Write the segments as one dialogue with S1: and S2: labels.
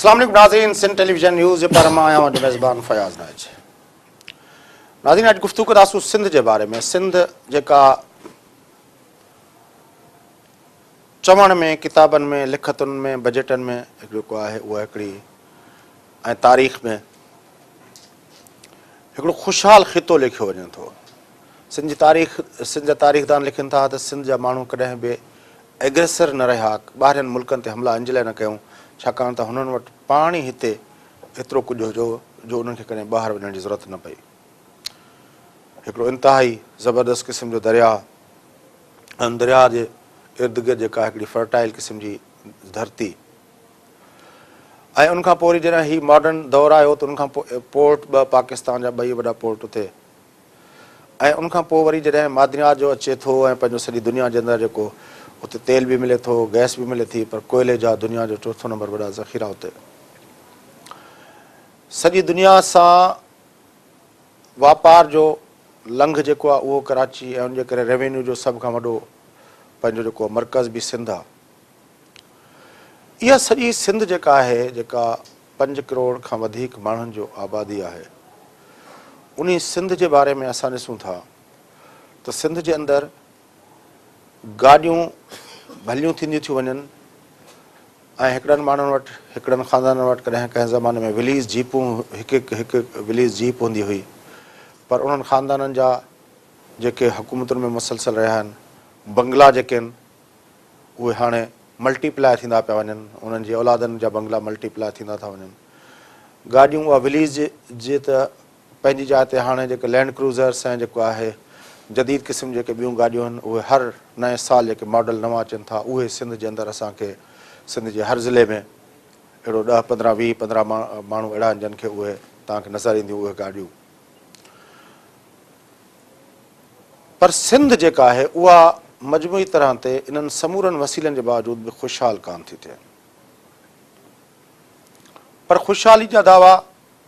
S1: اسلام عليڪم ناظرين سنڌ ٽيليويزن نيوز جي پاران مان آهيان اوهان جو ميزبان فياض نائچ. ناظرين اڄ گفتگو ڪنداسون سنڌ جي باري ۾ سنڌ جيڪا چوڻ ۾ ڪتابن ۾ لکتن ۾ بجيٽن ۾ جيڪو آهي اها هڪڙي ۽ تاريخ ۾ هڪڙو خوشحال خطو ليکيو وڃي ٿو. سنڌ جي تاريخ سنڌ جا تاريخدان لکن ٿا ته سنڌ جا ماڻهو ڪڏهن به ايگريسر نه رهيا، ٻاهرين ملڪن تي حملا ان جي لاء نه ڪيائون ڇاڪاڻ ته هنن وٽ پاڻ ئي هتي ايترو ڪجهه هجو جو انهن کي ڪڏهن ٻاهر وڃڻ جي ضرورت نه پئي. هڪڙو انتهائي زبردست قسم جو درياهه ۽ ان درياهه جي ارد گرد جيڪا هڪڙي فرٽائل قسم جي ڌرتي ۽ ان کان پوء وري جڏهن هي ماڊرن دور آيو ته ان کان پوء پورٽ ٻه پاڪستان جا ٻئي وڏا پورٽ اتي ۽ ان کان پوء وري جڏهن معدنيات جو اچي ٿو ۽ پنهنجو سڄي دنيا جي اندر جيڪو اتي تيل به ملي ٿو گئس به ملي ٿي پر ڪوئلي جا دنيا جو چوٿون نمبر وڏا ذخيرا اتي سڄي دنيا سان واپار جو لنگهه جيڪو آهي اهو ڪراچي ۽ ان جي ڪري ريونيو جو سڀ کان وڏو پنهنجو جيڪو مرڪز به سنڌ آهي. اها سڄي سنڌ جيڪا آهي جيڪا پنج ڪروڙ کان وڌيڪ ماڻهن جو آبادي آهي انهي سنڌ جي باري ۾ اسان ڏسون ٿا ته سنڌ جي اندر گاڏيون ڀليون ٿينديون ٿيون وڃن ۽ هڪڙن ماڻهن وٽ هڪڙن خاندانن وٽ ڪڏهن ڪنهن زماني ۾ وليز جيپون هڪ هڪ هڪ وليز جيپ هوندي هئي پر انهن خاندانن جا جيڪي حڪومتن ۾ مسلسل رهيا آهن بنگلا جيڪي آهن اهي هاڻي ملٽي پلاء ٿيندا پيا وڃن، انهن جي اولادن جا بنگلا ملٽي پلاء ٿيندا ٿا وڃن. گاڏيون اها وليز جي ته پنهنجي جاء تي هاڻي جيڪي لينڊ ڪروزرس ۽ جيڪو آهي جديد قسم جيڪي ٻيون گاڏيون آهن اهي هر نئين سال جيڪي ماڊل نوان اچن ٿا اهي سنڌ جي اندر اسان کي سنڌ جي هر ضلعي ۾ اهڙو ڏهه پندرهن 20 15 ماڻهو اهڙا آهن جن کي اهي توهان کي نظر اينديون اهي گاڏيون. پر سنڌ جيڪا آهي اها مجموعي طرح تي انهن سمورن وسيلن جي باوجود به خوشحال ڪانه ٿي ٿئي. پر خوشحالي جا دعويٰ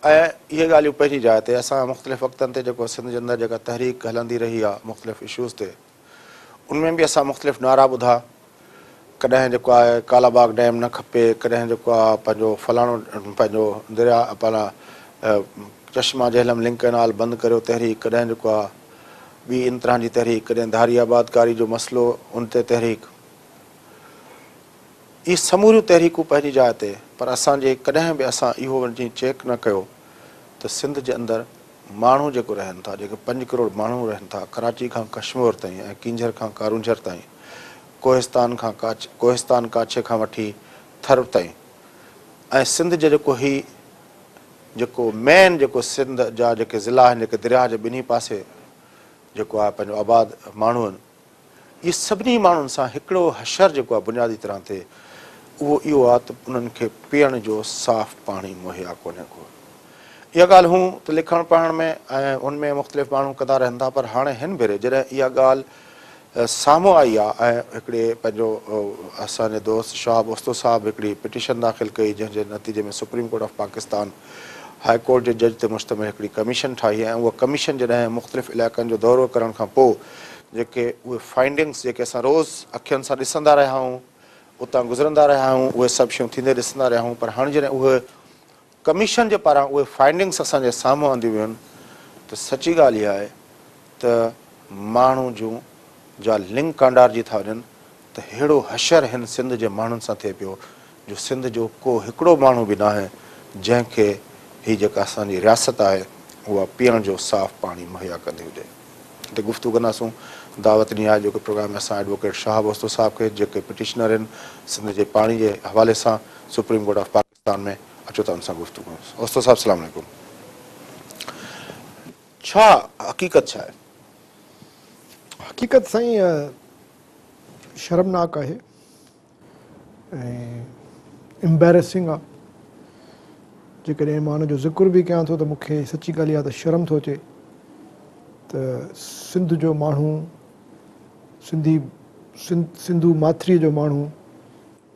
S1: ۽ اهي ڳالهيون پنهنجي جاء تي اسان مختلف وقتن تي جيڪو سنڌ جي اندر جيڪا تحريڪ هلندي رهي آهي مختلف اشوز تي ان ۾ به اسان مختلف نعرا ٻڌا ڪڏهن جيڪو آهي ڪالا باغ ڊيم نه کپي، ڪڏهن جيڪو آهي پنهنجو فلاڻو پنهنجو درياء پاڻ چشما جهلم لنڪ ڪئنال بند ڪريو تحريڪ، ڪڏهن جيڪو آهي ٻي ان طرح جي تحريڪ، ڪڏهن ڌاري آبادڪاري جو مسئلو ان تي تحريڪ. اهي سموريون تحريڪون پنهنجي جاء تي پر اسان جي ڪڏهن به اسان اهو وڃي چيڪ نه ڪيو ته سنڌ جي اندر ماڻهو جيڪو رهن ٿا، جيڪي پنج ڪروڙ ماڻهو رهن ٿا، ڪراچي کان ڪشمور تائين ۽ ڪينجهر کان ڪارونجهر تائين، ڪوهستان کان ڪاڇ ڪوهستان ڪاڇي کان وٺي ٿر تائين ۽ سنڌ جي جيڪو هي جيڪو مين جيڪو سنڌ جا جيڪي ضلعا آهن جيڪي درياهه جي ٻنهي پاسي جيڪو آهي پنهنجو آباد ماڻهو آهن. اهي سڀني ماڻهن سان هڪڙو حشر جيڪو آهي بنيادي طرح تي اهو اهو آهي ته انهن کي پيئڻ جو صاف پاڻي مهيا ڪونهي ڪو. اها ڳالهه هون ته لکڻ پڙهڻ ۾ ۽ ان ۾ مختلف ماڻهو ڪندا رهن ٿا پر هاڻي هن ڀيري جڏهن اها ڳالهه سامهون آئي آهي ۽ هڪڙي پنهنجو اسان جي دوست شهاب اوستو صاحب هڪڙي پٽيشن داخل ڪئي جنهن جي نتيجي ۾ supreme court of Pakistan high court جي جج تي مشتمل هڪڙي ڪميشن ٺاهي ۽ اها ڪميشن جڏهن مختلف علائقن جو دورو ڪرڻ کان پوء جيڪي اهي فائنڊنگس جيڪي اسان روز اکين سان ڏسندا رهيا آهيون اتان گذرندا رهيا آهيون اهي سڀ شيون ٿيندي ڏسندا رهيا آهيون پر هاڻي جڏهن اهي ڪميشن جي پاران اهي فائنڊنگس اسان جي سامهون آنديون ويون ته سچي ڳالهه اها آهي ته ماڻهو جون جا لڱ ڪانڊارجي ٿا وڃن ته ههڙو حشر هن سنڌ جي ماڻهن سان ٿئي پيو جو سنڌ جو ڪو هڪڙو ماڻهو به ناهي جنهن کي هي جيڪا اسان جي رياست آهي اها پيئڻ جو صاف پاڻي مهيا ڪندي هجي. هتي گفتگو ڪنداسون دعوت ڏني آهي جيڪو پروگرام ۾ اسان ايڊووڪيٽ شهاب اوستو صاحب کي جيڪي پٽيشنر آهن سنڌ جي پاڻي جي حوالي سان سپريم ڪورٽ آف پاڪستان ۾ اچو ته ان سان گفتگو ڪيون. اوستو صاحب السلام عليڪم. ڇا حقيقت ڇا آهي؟
S2: حقيقت سائين شرمناڪ آهي ۽ امبيرسنگ آ جيڪڏهن مان ان جو ذڪر به ڪيان ٿو ته مون کي سچي ڳالهه اها ته شرم ٿو اچي ته سنڌ جو ماڻهو سنڌي سنڌو ماٿريء جو ماڻهو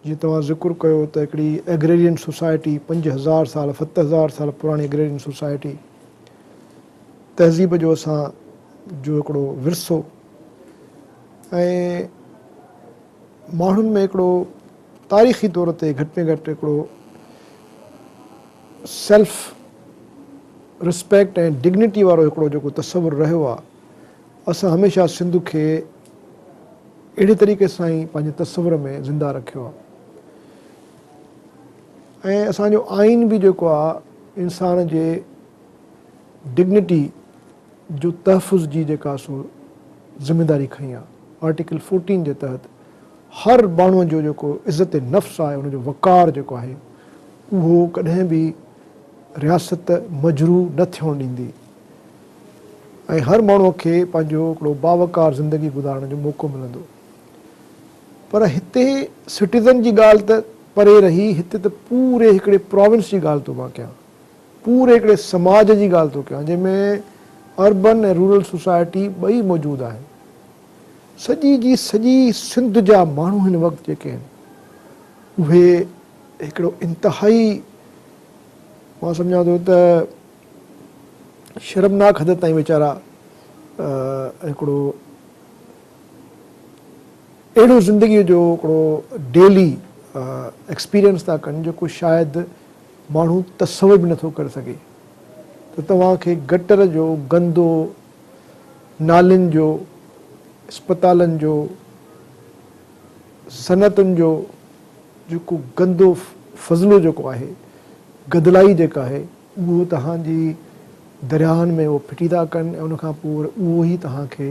S2: جيئن توهان ذڪر ڪيو ته هڪڙي ايگريرين سوسائٽي 5000 سال 7000 سال پراڻي ايگريرين سوسائٽي تهذيب جو اسان جو هڪڙو ورثو ۽ ماڻهن ۾ هڪڙو تاريخي طور تي گهٽ ۾ گهٽ هڪڙو سيلف رسپيڪٽ ۽ ڊگنٽي وارو هڪڙو جيڪو تصور رهيو آ، اسان هميشه سنڌ کي اهڙي طريقي سان ئي پنهنجي تصور ۾ زنده رکيو آ ۽ اسان جو آئين به جيڪو آ انسان جي ڊگنٽي جو تحفظ جي جيڪا سو ذميداري کنئي آ. آرٽيڪل فورٽين جي تحت هر ماڻهو جو جيڪو عزت نفس آهي ان جو وقار جيڪو آهي اهو ڪڏهن به رياست مجروح نه ٿيڻ ڏيندي ۽ هر ماڻهو کي پنهنجو هڪڙو باوقار زندگي گذارڻ جو موقعو ملندو پر هتي سٽيزن جي ڳالهه ته پري رهي هتي ته پوري هڪڙي پراونس جي ڳالهه ٿو مان ڪيان پوري هڪڙي سماج جي ڳالهه ٿو ڪيان جنهن ۾ اربن ۽ رورل سوسائٽي ٻئي موجود آهن. سڄي جي سڄي سنڌ جا ماڻهو هن وقت جيڪي آهن اهي هڪڙو انتهائي مان سمجهان ٿو ته شرمناڪ حد تائين ويچارا هڪڙو اهڙو زندگي جو هڪڙو ڊيلي ايڪسپيرينس ٿا ڪن جيڪو شايد ماڻهو تصور به نٿو ڪري سگهي ته توهان کي گٽر جو گندو، نالين جو، اسپتالن جو، صنعتن جو جيڪو گندو فضلو جيڪو آهي، گدلائي جيڪا آهي اهو توهان جي درياهن ۾ اهو ڦٽي ٿا ڪن ۽ ان کان پوء اهو ئي توهان کي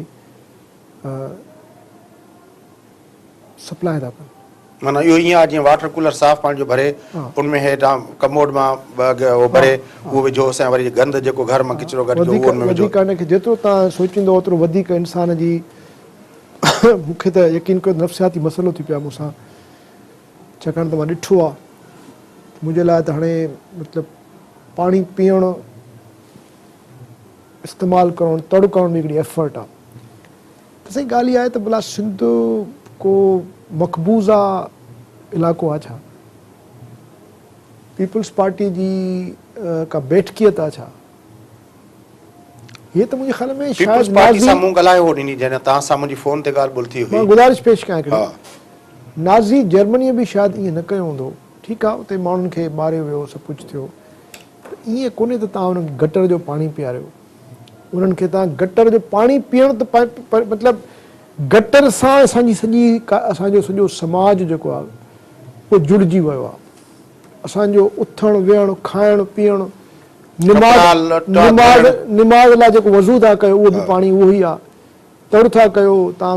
S2: سپلاء ٿا ڪن.
S1: معنيٰ اهو ائين آهي جيئن واٽر ڪولر صاف پاڻي جو ڀري ان ۾ هيٺان ڪموڊ مان اهو ڀري اهو وجهوس ۽ وري گند جيڪو گهر مان ڪچرو گڏ ٿيو اهو ان ۾ وجهو.
S2: وڌيڪ ان کي جيترو توهان سوچيندو اوترو وڌيڪ انسان جي مون کي ته يقين ڪيو ته نفسياتي مسئلو ٿي پيو آهي مون سان ڇاڪاڻ ته مان ڏٺو آهي منهنجي لاء ته هاڻي مطلب پاڻي پيئڻ استعمال ڪرڻ تڙ ڪرڻ به هڪڙي ايفرٽ آهي. ته سائين ڳالهه اها آهي ته ڀلا سنڌ ڪو مقبوضه علائقو آهي ڇا؟ پيپلز پارٽي جي ڪا بيٺڪيت آهي ڇا؟ هي ته منهنجي خيال ۾
S1: شايد پيپلز پارٽي سان مون ڳالهايو هو ڏني جڏهن توهان سان منهنجي فون تي ڳالهه ٻولهه ٿي هئي.
S2: مان گذارش پيش ڪيان هڪڙي نازي جرمنيء به شايد ائين نه ڪيو هوندو. ٺيڪ آهي اتي ماڻهن کي ماريو ويو سڀ ڪجهه ٿيو پر ائين ڪونهي ته توهان انهن کي گٽر جو پاڻي پياريو. انهن کي تان گٽر جو پاڻي پيئڻ ته مطلب گٽر سان اسان جي سڄي اسان جو سڄو سماج جيڪو آهي اهو جڙجي ويو آهي اسان جو اٿڻ ويهڻ کائڻ پيئڻ نماز نماز نماز لاء جيڪو وضو ٿا ڪيو اهو به پاڻي اهو ئي آهي تڙ ٿا ڪيو تان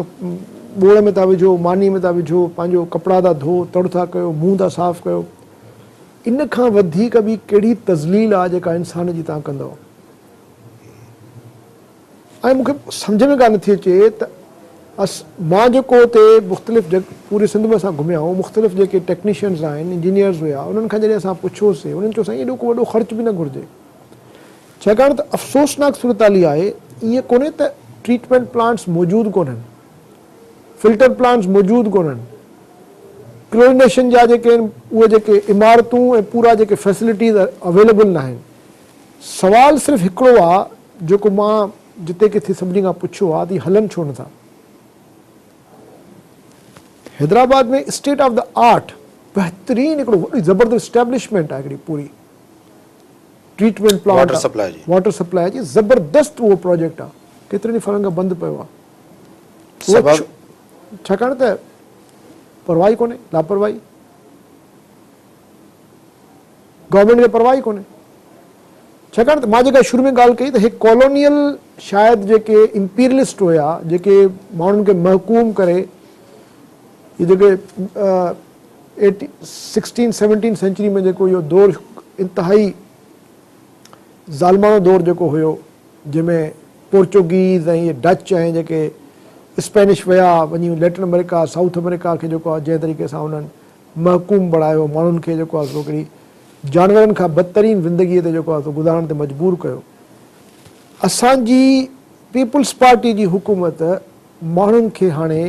S2: ٻوڙ ۾ ٿا وجهو ماني ۾ ٿا وجهو پنهنجو ڪپڙا ٿا ڌو تڙ ٿا ڪيو منهن ٿا صاف ڪيو ان کان وڌيڪ ٻي ڪهڙي تذليل آهي جيڪا انسان جي تان ڪندؤ ۽ مون کي سمجهه ۾ ڪانه ٿي اچي ته اس مان جيڪو اتي مختلف جڳ پوري سنڌ ۾ اسان گهميا آهيون مختلف جيڪي ٽيڪنيشنز آهن انجنيئرز هيا انهن کان جڏهن اسان پڇيوسي انهن چيو سائين ايڏو ڪو وڏو خرچ به نه گهرجي ڇاڪاڻ ته افسوسناڪ صورتحال اها آهي ائين ڪونهي ته ٽريٽمينٽ پلانٽس موجود ڪونهن فلٽر پلانٽس موجود ڪونهن ڪلورينيشن جا جيڪي آهن اهي جيڪي عمارتون ۽ پورا جيڪي فيسلٽيز اويليبل ناهن سوال صرف هڪڙو آ جيڪو مان جتي ڪٿي سڀني کان پڇيو آ ته هي هلن ڇو نٿا؟ Hyderabad ۾ state of the art بهترين هڪڙو وڏي زبردست اسٽيبلشمينٽ آ هڪڙي پوري ٽريٽمينٽ پلانٽ
S1: واٽر سپلاء جي
S2: واٽر سپلاء جي زبردست اهو پروجيڪٽ آ ڪيترن ئي سالن کان بند پيو آ
S1: سبب
S2: ڇاڪاڻ ته پرواهه ئي ڪونهي لاپرواهي گورنمينٽ کي پرواهه ئي ڪونهي. ڇاڪاڻ ته مان جيڪا شروع ۾ ڳالهه ڪئي ته هي ڪالونيل شايد جيڪي امپيرلسٽ هيا جيڪي ماڻهن کي محڪوم ڪري هي جيڪي ايٽي سڪسٽين سيونٽين سينچري ۾ جيڪو اهو دور انتهائي ظالماڻو دور جيڪو هيو جنهن ۾ پورچوگيز ۽ اهي ڊچ ۽ جيڪي اسپينش ويا وڃي ليٽن آمريڪا سائوٿ آمريڪا کي جيڪو آهي جنهن طريقي سان انهن محڪوم بڻايو، ماڻهن کي جيڪو آهي سو هڪڙي جانورن کان بدترين زندگيء تي جيڪو آهي سو گذارڻ تي مجبور ڪيو. اسان جي پيپلز پارٽي جي حڪومت ماڻهن کي هاڻي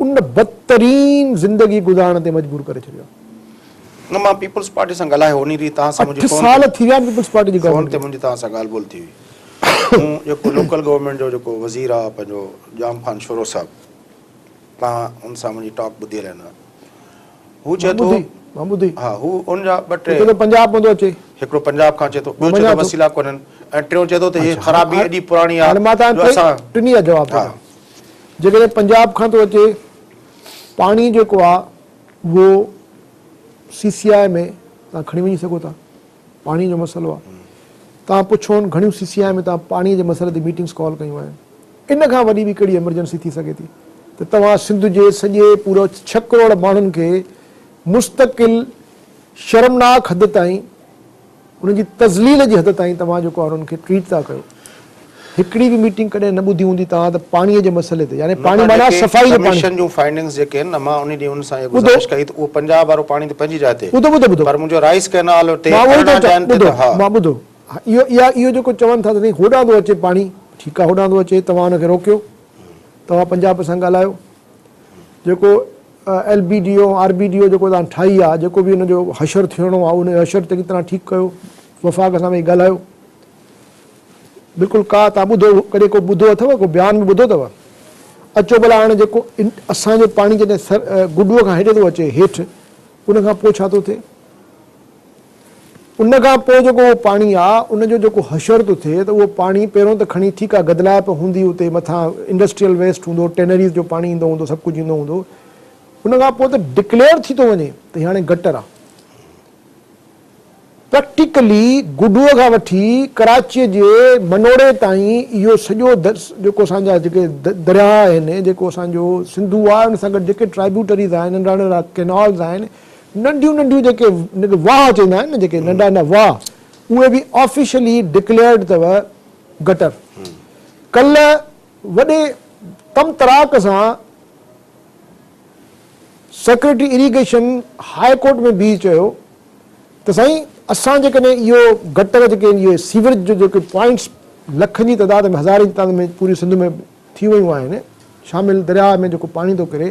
S2: ان بدترين زندگي گذارڻ تي مجبور ڪري ڇڏيو آهي.
S1: نه مان پيپلز پارٽي سان ڳالهايو انهي ريت توهان سان منهنجي
S2: اٺ
S1: فون
S2: سال ٿي ويا آهن پيپلز پارٽي جي
S1: فون
S2: گورنمينٽ
S1: تي
S2: کي.
S1: منهنجي توهان سان ڳالهه ٻولهه ٿي هئي. مون جيڪو لوڪل گورنمينٽ جو جيڪو وزير آهي پنهنجو ڄام خان شورو صاحب توهان ان سان منهنجي ٽاڪ ٻڌي هليا نه. هو چئي ٿو
S2: مان ٻڌي.
S1: ها هو ان جا ٻه ٽي.
S2: هڪ ته پنجاب مان ٿو اچي.
S1: هڪڙو پنجاب کان اچي ٿو، ٻيو چئي ٿو وسيلا ڪونهن ۽ ٽيون چئي ٿو ته هي خرابي ايڏي پراڻي آ
S2: هاڻي مان توهان
S1: جو اسان.
S2: ٽنهي جا جواب ٿو ڏيان. جيڪڏهن پنجاب کان ٿو اچي پاڻي جيڪو آ اهو سي سي آء ۾ توهان کڻي وڃي سگهو ٿا. پاڻي جو مسئلو آ. توهان پڇون گهڻيون سي سي آء ۾ توهان پاڻي جي مسئلي تي ميٽنگس ڪال ڪيون آهن. ان کان وڏي ٻي ڪهڙي ايمرجنسي ٿي سگهي ٿي ته توهان سنڌ جي سڄي پورو ڇهه ڪروڙ ماڻهن کي مستقل شرمناڪ حد تائين انهن جي تذليل جي حد تائين توهان جيڪو آهي انهن کي ٽريٽ ٿا ڪيو. هڪڙي به ميٽنگ ڪڏهن نه ٻڌي هوندي توهان ته پاڻي جي مسئلي تي يعني پاڻي معنيٰ صفائي جو پاڻي.
S1: ڪميشن جون فائنڊنگز جيڪي آهن نه مان انهي ڏينهن انهن سان اها گذارش ڪئي ته اهو پنجاب وارو پاڻي ته پنهنجي جاء تي
S2: ٻڌو ٻڌو ٻڌو
S1: پر منهنجو رائيس ڪئنال تي 18 جاين تي ته ها.
S2: مان ٻڌو اهو اها اهو جيڪو چون ٿا ته سائين هوڏانهن ٿو اچي پاڻي ٺيڪ آهي هوڏانهن ٿو اچي توهان ان کي روڪيو توهان پنجاب سان ڳالهايو جيڪو L B D O R B D O جيڪو توهان ٺاهي آهي جيڪو به ان جو حشر ٿيڻو آهي ان جو حشر چڱي طرح ٺيڪ ڪيو وفاق سان ويهي ڳالهايو بلڪل ڪا توهان ٻڌو ڪڏهن ڪو ٻڌو اٿو ڪو بيان به ٻڌو اٿو اچو ڀلا هاڻي جيڪو اسان جو پاڻي جڏهن سر گڊوء کان هيڏي ٿو اچي هيٺ ان کان پوء ڇا ٿو ٿئي ان کان پوء جيڪو اهو پاڻي آ ان جو جيڪو حشر ٿو ٿئي ته اهو پاڻي پهريون ته کڻي ٺيڪ آ گدلائپ هوندي اتي مٿان انڊسٽريل ويسٽ هوندو ٽينريز جو پاڻي ايندو هوندو سڀ ڪجهه ايندو هوندو ان کان پوء ته ڊڪليئر ٿي ٿو وڃي ته هي هاڻي گٽر آ پريڪٽيڪلي گڊوء کان وٺي ڪراچيء جي منوڙي تائين اهو سڄو جيڪو اسان جا جيڪي درياهه آهن جيڪو اسان جو سنڌو آ ان سان گڏ جيڪي ٽرائبيوٽريز آهن ننڍا ننڍا ڪينالز آهن ننڍيون ننڍيون جيڪي ان کي واهه چوندا آهن نه جيڪي ننڍا ننڍا واهه اهي به آفيشلي ڊڪليئرڊ اٿو گٽر. ڪلهه وڏي طمطراق سان سيڪريٽري اريگيشن هاء ڪورٽ ۾ بيهي چيو ته سائين اسان جيڪڏهن اهو گٽر جيڪي آهن اهي سيورج جو جيڪي پوائنٽس لکن جي تعداد ۾ هزارين جي تعداد ۾ پوري سنڌ ۾ ٿي ويون آهن شامل درياهه ۾ جيڪو پاڻي ٿو ڪري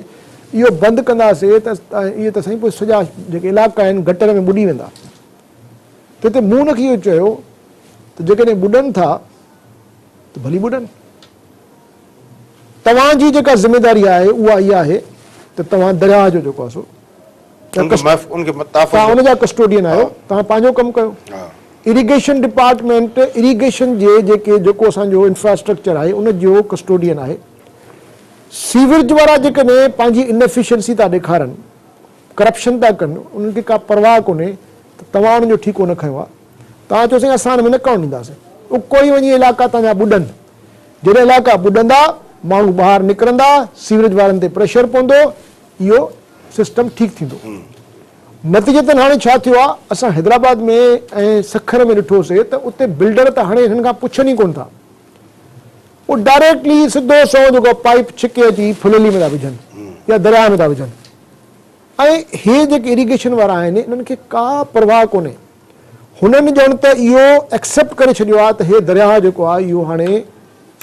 S2: اهو بند ڪنداسي ته اهي ته سائين پوء سڄا جيڪي علائقا آهن گٽر ۾ ٻڏي ويندا ته هتي مون ان کي اهو چيو ته جيڪڏهن ٻڏن ٿا ته ڀلي ٻڏن توهان جي جيڪا ذميداري آهي اها اها آهي ته توهان درياهه جو جيڪو آهي سو توهان ان جا ڪسٽوڊين آهيو توهان پنهنجو ڪم ڪيو اريگيشن ڊپارٽمينٽ اريگيشن جي جيڪي جيڪو اسان جو انفراسٽرڪچر آهي ان جو ڪسٽوڊين آهي سيورج وارا جيڪڏهن پنهنجي انفيشنسي ٿا ڏيکارن ڪرپشن ٿا ڪن انهن کي ڪا پرواهه ڪونهي ته توهان انهن جو ٺيڪو نه کنيو آهي توهان چئو سائين اسان ان ۾ نه ڪرڻ ڏينداسين اڪو ئي وڃي علائقا توهان جا ٻڏن جڏهن علائقا ٻڏندا ماڻهو ٻاهر نڪرندا سيورج وارن تي پريشر پوندو اهو سسٽم ٺيڪ ٿيندو. نتيجتن هاڻي ڇا ٿيو آ اسان حيدرآباد ۾ ۽ سکر ۾ ڏٺو سي ته اتي بلڊر ته هاڻي هنن کان پڇن ئي ڪونه ٿا اهو ڊائريڪٽلي سڌو سنئون جيڪو پائيپ ڇڪي اچي ڦليلي ۾ ٿا وجهن يا درياهه ۾ ٿا وجهن ۽ هي جيڪي اريگيشن وارا آهن انهن کي ڪا پرواهه ڪونهي هنن ڄڻ ته اهو ايڪسيپٽ ڪري ڇڏيو آ ته هي درياهه جيڪو آ اهو هاڻي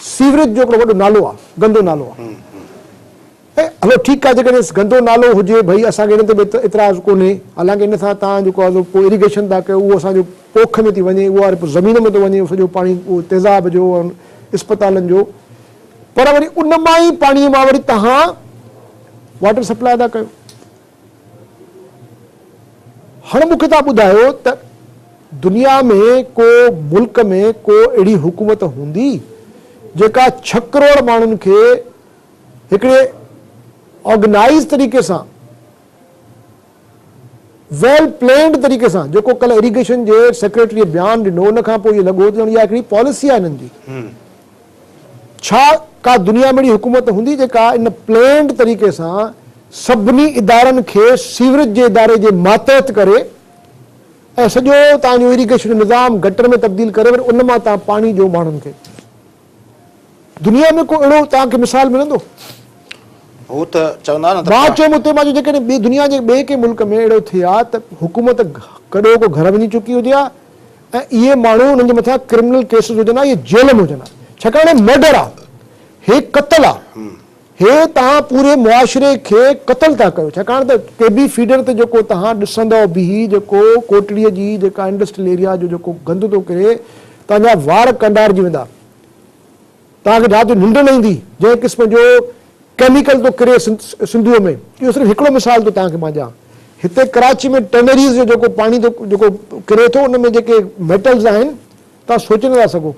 S2: سيوريج جو هڪڙو وڏو نالو آ گندو نالو آ. ۽ هلو ٺيڪ آهي جيڪڏهن گندو نالو هجي ڀئي اسان کي ان تي به اعتراض ڪونهي حالانڪه ان سان توهان جيڪو آهي سو پوء اريگيشن ٿا ڪيو اهو اسان جو پوک ۾ ٿي وڃي اهو وري پوء زمين ۾ ٿو وڃي اهو سڄو پاڻي اهو تيزاب جو اسپتالن جو پر وري ان مان ئي پاڻي مان وري توهان واٽر سپلاء ٿا ڪيو هاڻ مون کي توهان ٻڌايو ته دنيا ۾ ڪو ملڪ ۾ ڪو اهڙي حڪومت هوندي جيڪا ڇهه ڪروڙ ماڻهن کي هڪڙي آرگنائيز طريقي سان ويل پلينڊ طريقي سان جيڪو ڪلهه اريگيشن جي سيڪريٽري بيان ڏنو ان کان پوء اهو لڳو ته ڄڻ اها هڪڙي پاليسي آهي هنن جي ڇا ڪا دنيا ۾ اهڙي حڪومت هوندي جيڪا ان پلينڊ طريقي سان سڀني ادارن کي سيورج جي اداري جي ماتحت ڪري ۽ سڄو توهان جو اريگيشن جو نظام گٽر ۾ تبديل ڪري وري ان مان توهان پاڻي ڏيو ماڻهن کي دنيا ۾ ڪو اهڙو توهان کي مثال ملندو؟
S1: هو ته چوندا نه ته.
S2: مان چيم اتي مان چيو جيڪڏهن ٻي دنيا جي ٻئي ڪنهن ملڪ ۾ اهڙو ٿئي ها ته حڪومت ڪڏهوڪو گهر وڃي چڪي هجي ها ۽ اهي ماڻهو انهن جي مٿان ڪرمنل ڪيسز هجن ها اهي جيل ۾ هجن ها ڇاڪاڻ هي مرڊر آ هي قتل آ هي توهان پوري معاشري کي قتل ٿا ڪيو ڇاڪاڻ ته ڪي بي فيڊر تي جيڪو توهان ڏسندؤ بيهي جيڪو ڪوٽڙي جي جيڪا انڊسٽريل ايريا جو جيڪو گند ٿو ڪري توهان جا وار ڪنڊارجي ويندا. توهان کي رات جو ننڊ نه ايندي. جنهن قسم جو ڪيميڪل ٿو ڪري سنڌوء ۾. اهو صرف هڪڙو مثال ٿو توهان کي مان ڏيان. هتي ڪراچي ۾ ٽينريز جو جيڪو پاڻي ٿو جيڪو ڪري ٿو ان ۾ جيڪي ميٽلز آهن توهان سوچي نٿا سگهو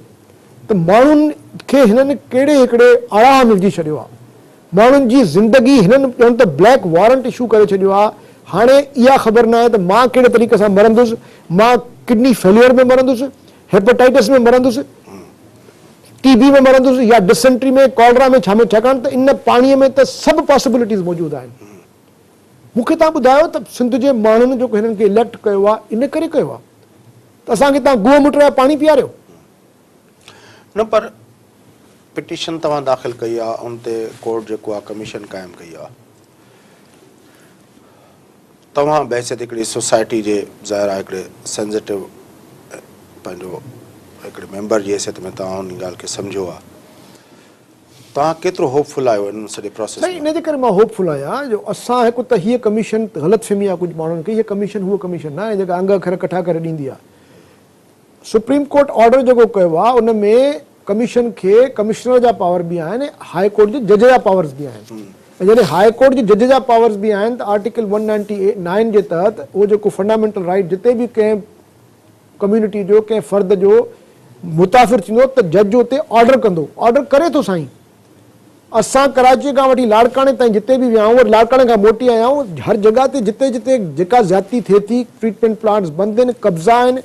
S2: ته ماڻهن کي هنن ڪهڙي هڪڙي آڙاهه ۾ وجهي ڇڏيو آهي. ماڻهن جي زندگي هنن ڄڻ ته بليڪ وارنٽ اشو ڪري ڇڏيو آهي. هاڻي اها خبر ناهي ته مان ڪهڙي طريقي سان مرندس، مان ڪڊني فيليئر ۾ مرندس، هيپاٽائٽس ۾ مرندس، ٽي بي ۾ مرندس يا ڊسنٽري ۾، ڪالرا ۾ ڇا ۾ ڇاڪاڻ ته ان پاڻي ۾ ته سڀ پاسيبلٽيز موجود آهن. مون کي توهان ٻڌايو ته سنڌ جي ماڻهن جيڪو هنن کي اليڪٽ ڪيو آهي ان ڪري ڪيو آهي ته اسان کي توهان گوهه مٽرايا پاڻي پياريو.
S1: نه پر پٽيشن توهان داخل ڪئي آهي ان تي ڪورٽ جيڪو آهي ڪميشن قائم ڪئي آهي توهان بحيثيت هڪڙي سوسائٽي جي ظاهر آهي هڪڙي سينسيٽو پنهنجو هڪڙي ميمبر جي حيثيت ۾ توهان ان ڳالهه کي سمجهيو آهي توهان ڪيترو هوپ فل آهيو ان سڄي پراسيس
S2: سائين
S1: ۾؟
S2: ان جي ڪري مان هوپ فل آهيان جو اسان هڪ ته هيء ڪميشن غلط فهمي آهي ڪجهه ماڻهن کي هيء ڪميشن هوء ڪميشن نه آهي جيڪا انگ اکر ڪٺا ڪري ڏيندي آهي. سپريم ڪورٽ آرڊر جيڪو ڪيو آهي ان ۾ ڪميشن کي ڪمشنر جا پاور به آهن ۽ هاء ڪورٽ جي جج جا پاورز به آهن ۽ جڏهن هاء ڪورٽ جي جج جا پاورز به آهن ته آرٽيڪل ون نائنٽي نائن جي تحت اهو جيڪو فنڊامينٽل رائيٽ جتي به ڪنهن ڪميونٽي جو ڪنهن فرد جو متاثر ٿيندو ته جج اتي آرڊر ڪندو. آرڊر ڪري ٿو سائين. اسان ڪراچيء کان وٺي لاڙڪاڻي تائين جتي به ويا آهيون وري لاڙڪاڻي کان موٽي آيا آهيون هر جڳهه تي جتي جتي جيڪا زيادتي ٿئي ٿي ٽريٽمينٽ پلانٽس بند آهن قبضا آهن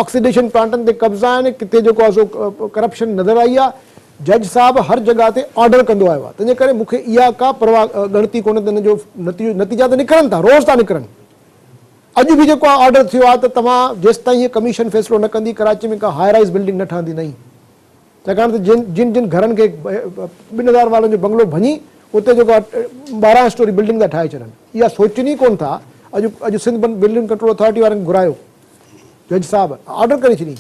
S2: آڪسيڊيشن پلانٽن تي قبضا آهن ڪٿي جيڪو آهي سو ڪرپشن نظر آئي آهي جج صاحب هر جڳهه تي آرڊر ڪندو آيو آهي تنهنجي ڪري مون کي اها ڪا پرواهه ڳڻتي ڪونهي ته ان جو نتيجو نتيجا ته نڪرن ٿا روز ٿا نڪرن. اڄ به جيڪو آرڊر ٿيو آهي ته توهان جيستائين هيء ڪميشن فيصلو نه ڪندي ڪراچي ۾ ڪا هاء رائز بلڊنگ نه ٺهندي نئين ڇاڪاڻ ته جن جن جن گهرن کي 2000 وارن جو بنگلو ڀڃي اتي جيڪو آهي 12 اسٽوري بلڊنگ ٿا ٺاهي ڇڏن اها سوچين ئي ڪونه ٿا اڄ اڄ سنڌ بلڊنگ ڪنٽرول اٿارٽي وارن کي گهرايو جج صاحب آرڊر ڪري ڇڏي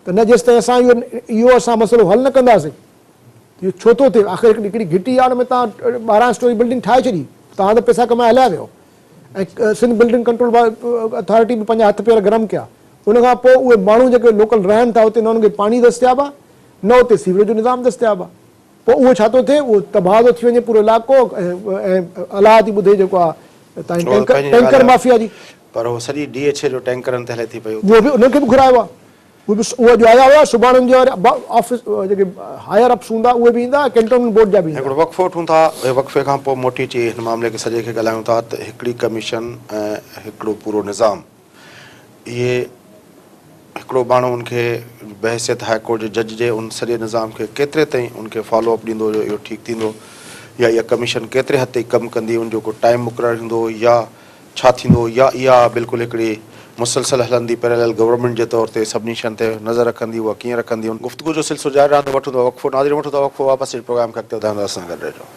S2: ته نه جيستائين اسان اهو اهو اسان مسئلو حل نه ڪنداسين اهو ڇو ٿو ٿئي آخر هڪڙي گهٽي آهي ان ۾ توهان 12 اسٽوري بلڊنگ ٺاهي ڇڏي توهان ته پئسا ڪمائي هليا ويو ۽ سنڌ بلڊنگ ڪنٽرول اٿارٽي به پنهنجا هٿ پير گرم ڪيا ان کان پوء اهي ماڻهو جيڪي لوڪل رهن ٿا اتي نه انهن کي پاڻي دستياب آهي نه اتي سيوريج جو نظام دستياب آهي پوء اهو ڇا ٿو ٿئي اهو تباهه ٿو ٿي وڃي پورو علائقو ۽ الله ٿي ٻڌي جيڪو آهي تائين ٽينڪر مافيا جي
S1: پر هو سڄي ڊي ايڇ اي جو ٽينڪرن تي هلي ٿي پئي
S2: اهو به انهن کي به گهرايو آهي اهي به اهي اڄ آيا هيا سڀاڻي ان جا آفيس جيڪي هائير اپس هوندا اهي به ايندا ۽ ڪينٽونمينٽ بورڊ جا به ايندا.
S1: هڪڙو وقفو وٺون ٿا وقفي کان پوء موٽي اچي هن معاملي کي سڄي کي ڳالهايون ٿا ته هڪڙي ڪميشن ۽ هڪڙو پورو نظام اهي هڪڙو ماڻهو ان کي بحيثيت هاء ڪورٽ جي جج جي ان سڄي نظام کي ڪيتري تائين ان کي فالو اپ ڏيندو جو اهو ٺيڪ ٿيندو يا اها ڪميشن ڪيتري حد تائين ڪم ڪندي ان جو ڪو ٽائيم مقرر هوندو يا ڇا ٿيندو يا اها بلڪل هڪڙي مسلسل هلندي پيرالل گورنمينٽ جي طور تي سڀني شين تي نظر رکندي اها ڪيئن رکندي ان گفتگو جو سلسلو جاري رهندو وٺون ٿا وقفو ناظرين وٺون ٿا وقفو واپس اچي پروگرام کي اڳتي وڌائيندا اسان سان گڏ رهجو.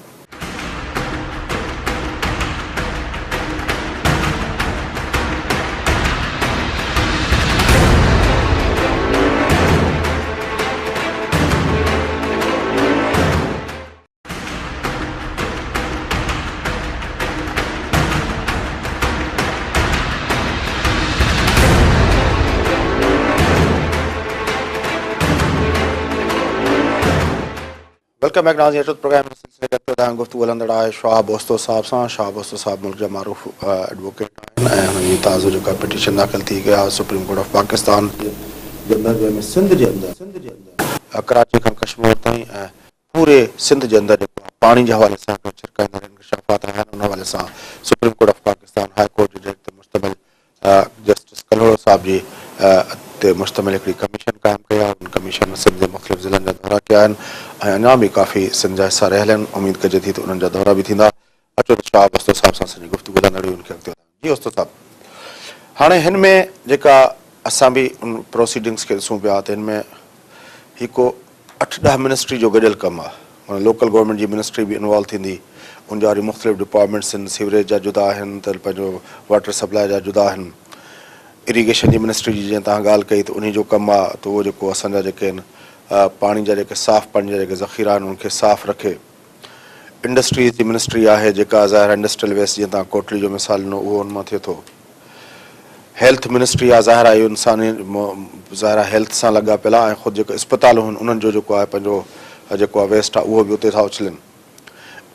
S1: Welcome back ناظرين اچو ته پروگرام جي سلسلي کي اڳتي وڌايون گفتگو هلندڙ آهي شهاب اوستو صاحب سان شهاب اوستو صاحب ملڪ جا معروف ايڊووڪيٽ آهن ۽ هنن جي تازو جيڪا پٽيشن داخل ٿي گئي آهي سپريم ڪورٽ آف پاڪستان جي اندر جنهن ۾ سنڌ جي اندر سنڌ جي اندر ڪراچي کان ڪشمور تائين ۽ پوري سنڌ جي اندر جيڪو آهي پاڻي جي حوالي سان هڪڙو ڇرڪائيندڙ انڪشافات آيا آهن ان حوالي سان supreme court of Pakistan high court جي جج تي مشتمل جسٽس ڪلهوڙو صاحب جي تي مشتمل هڪڙي ڪميشن قائم ڪئي آهي ان ڪميشن سنڌ جي مختلف ضلعن جا دورا ڪيا آهن ۽ اڃا به ڪافي سنڌ جا حصا رهيل آهن اميد ڪجي ٿي ته انهن جا دورا به ٿيندا اچو ته شاهه اوستو صاحب سان سڄي گفتگو هلندڙ هئي ان کي اڳتي وڌايون. جي اوستو صاحب هاڻي هن ۾ جيڪا اسان به ان پروسيڊنگس کي ڏسون پيا ته هن ۾ هي ڪو اٺ ڏهه منسٽري جو گڏيل ڪم آهي معنيٰ لوڪل گورنمينٽ جي منسٽري به انوالو ٿيندي ان جا وري مختلف ڊپارٽمينٽس آهن سيوريج جا جدا آهن ته پنهنجو واٽر سپلاء جا جدا آهن اريگيشن جي منسٽري جي جيئن توهان ڳالهه ڪئي ته انهي جو ڪم آهي ته اهو جيڪو اسان جا جيڪي آهن پاڻي جا جيڪي صاف پاڻي جا جيڪي ذخيرا آهن ان کي صاف رکي انڊسٽريز جي منسٽري آهي جيڪا ظاهر آهي انڊسٽريل ويسٽ جيئن توهان ڪوٽڙي جو مثال ڏنو اهو ان مان ٿئي ٿو. هيلٿ منسٽري آهي ظاهر آهي اهو انساني ظاهر آهي هيلٿ سان لاڳاپيل آهي ۽ خود جيڪو اسپتالون آهن انهن جو جيڪو آهي پنهنجو جيڪو آهي ويسٽ آهي اهو به اتي ٿا اڇلين.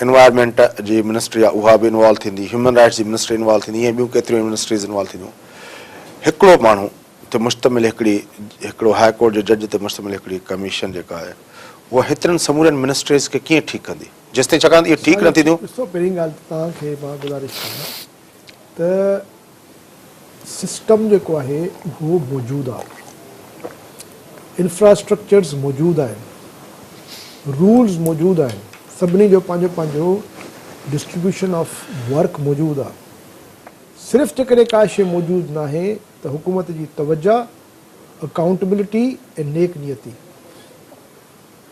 S1: انوائرمينٽ جي منسٽري آهي اها به انوالو ٿيندي، هيومن رائٽس جي منسٽري انوالو ٿيندي ائين ٻيون ڪيتريون ئي منسٽريز انوالو ٿينديون. هڪڙو ماڻهو تي مشتمل هڪڙي هڪڙو هاء ڪورٽ جي جج تي مشتمل هڪڙي ڪميشن جيڪا آهي اها هيترن سمورين منسٽريز کي ڪيئن ٺيڪ ڪندي؟ جيستائين ڇاڪاڻ ته اهي ٺيڪ نه ٿينديون.
S2: ڏسو پهرين ڳالهه ته توهان کي مان گذارش ڪيان ته سسٽم جيڪو آهي اهو موجود آهي، انفراسٽرڪچرز موجود آهن، رولز موجود آهن، سڀني جو پنهنجو پنهنجو ڊسٽريبيوشن آف ورڪ موجود آهي. صرف جيڪڏهن ڪا شيء موجود ناهي ته حڪومت جي توجه، اڪائونٽبلٽي ۽ نيڪ نيتي.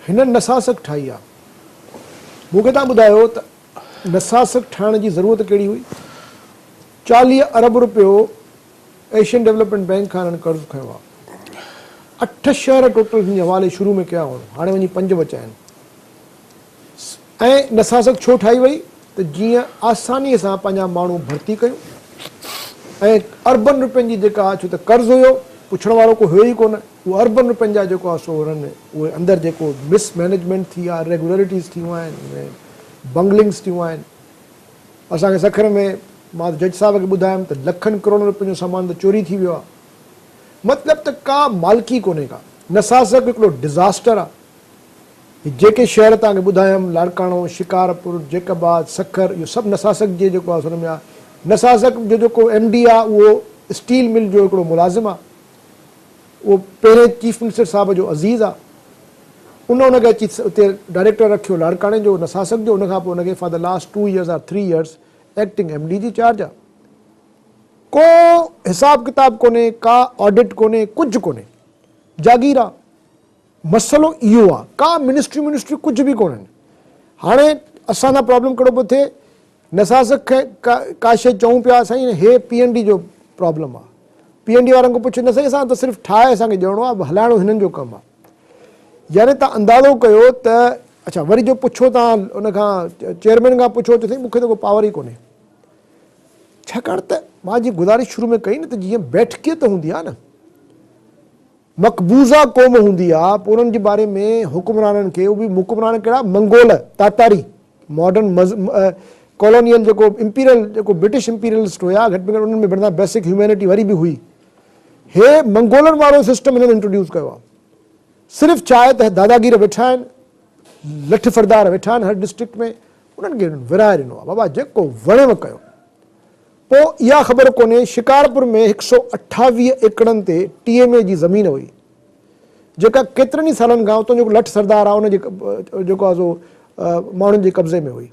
S2: هنن نساسڪ ٺاهي آهي. مون کي توهان ٻڌايو ته نساسڪ ٺاهڻ جي ضرورت ڪهڙي هئي؟ 40 ارب رپيو ايشين ڊولپمينٽ بئنڪ کان هنن قرض کنيو آهي. اٺ شهر ٽوٽل هن جي حوالي شروع ۾ ڪيا هئائون، هاڻي وڃي پنج بچا آهن. ۽ نساسڪ ڇو ٺاهي وئي ته جيئن آسانيء سان پنهنجا ماڻهو ڀرتي ڪيون ۽ اربن رپين جي جيڪا ڇو ته قرض هيو پڇڻ وارو ڪو هيو ئي ڪونه اهو اربن رپين جا جيڪو آهي سو هنن اهي اندر جيڪو مس مئنيجمينٽ ٿي آهي ريگولرٽيز ٿيون آهن ۽ بنگلنگس ٿيون آهن اسان کي سکر ۾ مان ته جج صاحب کي ٻڌايم ته لکن ڪروڙن روپين جو سامان ته چوري ٿي ويو آهي. مطلب ته ڪا مالڪي ڪونهي ڪا. نساسڪ هڪڙو ڊزاسٽر آهي. هي جيڪي شهر توهان کي ٻڌايم لاڙڪاڻو، شڪارپور، جيڪب آباد، سکر اهو سڀ نساسڪ جي جيڪو آهي سو ان ۾ آهي. نساسڪ جو جيڪو ايم ڊي آهي اهو اسٽيل مل جو هڪڙو ملازم آهي. اهو پهرين چيف منسٽر صاحب جو عزيز آ. ان ان کي اچي اتي ڊائريڪٽر رکيو لاڙڪاڻي جو نساسڪ جو ان کان پوء ان کي for the last two years or three years acting M D جي چارج آ. ڪو حساب ڪتاب ڪونهي ڪا آڊٽ ڪونهي ڪجهه ڪونهي. جاگير آ. مسئلو اهو آ ڪا منسٽري منسٽري ڪجهه به ڪونهن. هاڻي اسان سان پرابلم ڪهڙو پيو ٿئي نساسڪ کي ڪا شيء چئون پيا سائين هي پي اين ڊي جو پرابلم آ پي اين ڊي وارن کان پڇ نه سائين اسان ته صرف ٺاهي اسان کي ڏيڻو آ هلائڻو هنن جو ڪم آ يعني تان اندازو ڪيو ته اڇا وري جو پڇو تان ان کان چيئرمين کان پڇو ته سائين مون کي ته ڪو پاور ئي ڪونهي ڇاڪاڻ ته مان جي گذارش شروع ۾ ڪئي نه ته جيئن بيٺڪيت هوندي آ نه مقبوضه قوم هوندي آ پوء انهن جي باري ۾ حڪمرانن کي اهو به حڪمران ڪهڙا منگول تاتاري ماڊرن ڪالونيل جيڪو امپيريل جيڪو برٽش امپيريلسٽ هيا گهٽ ۾ گهٽ انهن ۾ بنا بيسڪ هيومينٽي وري به هئي هي منگولن وارو سسٽم هنن انٽروڊيوس ڪيو آ صرف ڇا آهي ته داداگير ويٺا آهن لٺ فردار ويٺا آهن هر ڊسٽرڪٽ ۾ انهن کي هنن ورهائي ڏنو آ بابا جيڪو وڻيو ڪيو پوء اها خبر ڪونهي شڪارپور ۾ هڪ سئو اٺاويهه ايڪڙن تي ٽي ايم اي جي زمين هئي جيڪا ڪيترن ئي سالن کان اتان جو لٺ سردار آهي ان جي جيڪو آهي سو ماڻهن جي قبضي ۾ هئي.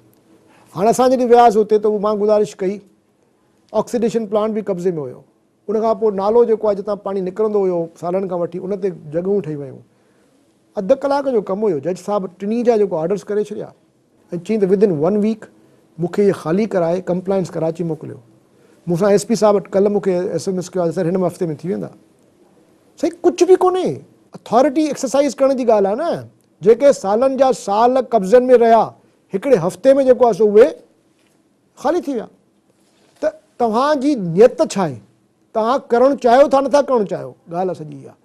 S2: هاڻ اسان جڏهن وياسين اتي ته مان گذارش ڪئي آڪسيڊيشن پلانٽ به قبضي ۾ هيو ان کان پوء نالو جيڪو آهي جتان پاڻي نڪرندو هيو سالن کان وٺي ان تي جڳهون ٺهي ويون اڌ ڪلاڪ جو ڪم هيو جج صاحب ٽنهي جا جيڪو آرڊرس ڪري ڇڏيا. ۽ چيائين ته ود ان ون ويڪ مون کي اهي خالي ڪرائي ڪمپلائنس ڪراچي موڪليو. مون سان ايس پي صاحب ڪلهه مون کي ايس ايم ايس ڪيو آهي ته سر هن هفتي ۾ ٿي ويندا. سائين ڪجهه به ڪونهي. اٿارٽي ايڪسرسائيز ڪرڻ جي ڳالهه آهي نه. جيڪي سالن جا سال قبضن ۾ رهيا هڪڙي هفتي ۾ جيڪو آهي سو اهي خالي ٿي ويا. ته توهان جي نيت ڇا آهي؟ توهان ڪرڻ چاهيو ٿا نٿا ڪرڻ چاهيو ڳالهه سڄي اها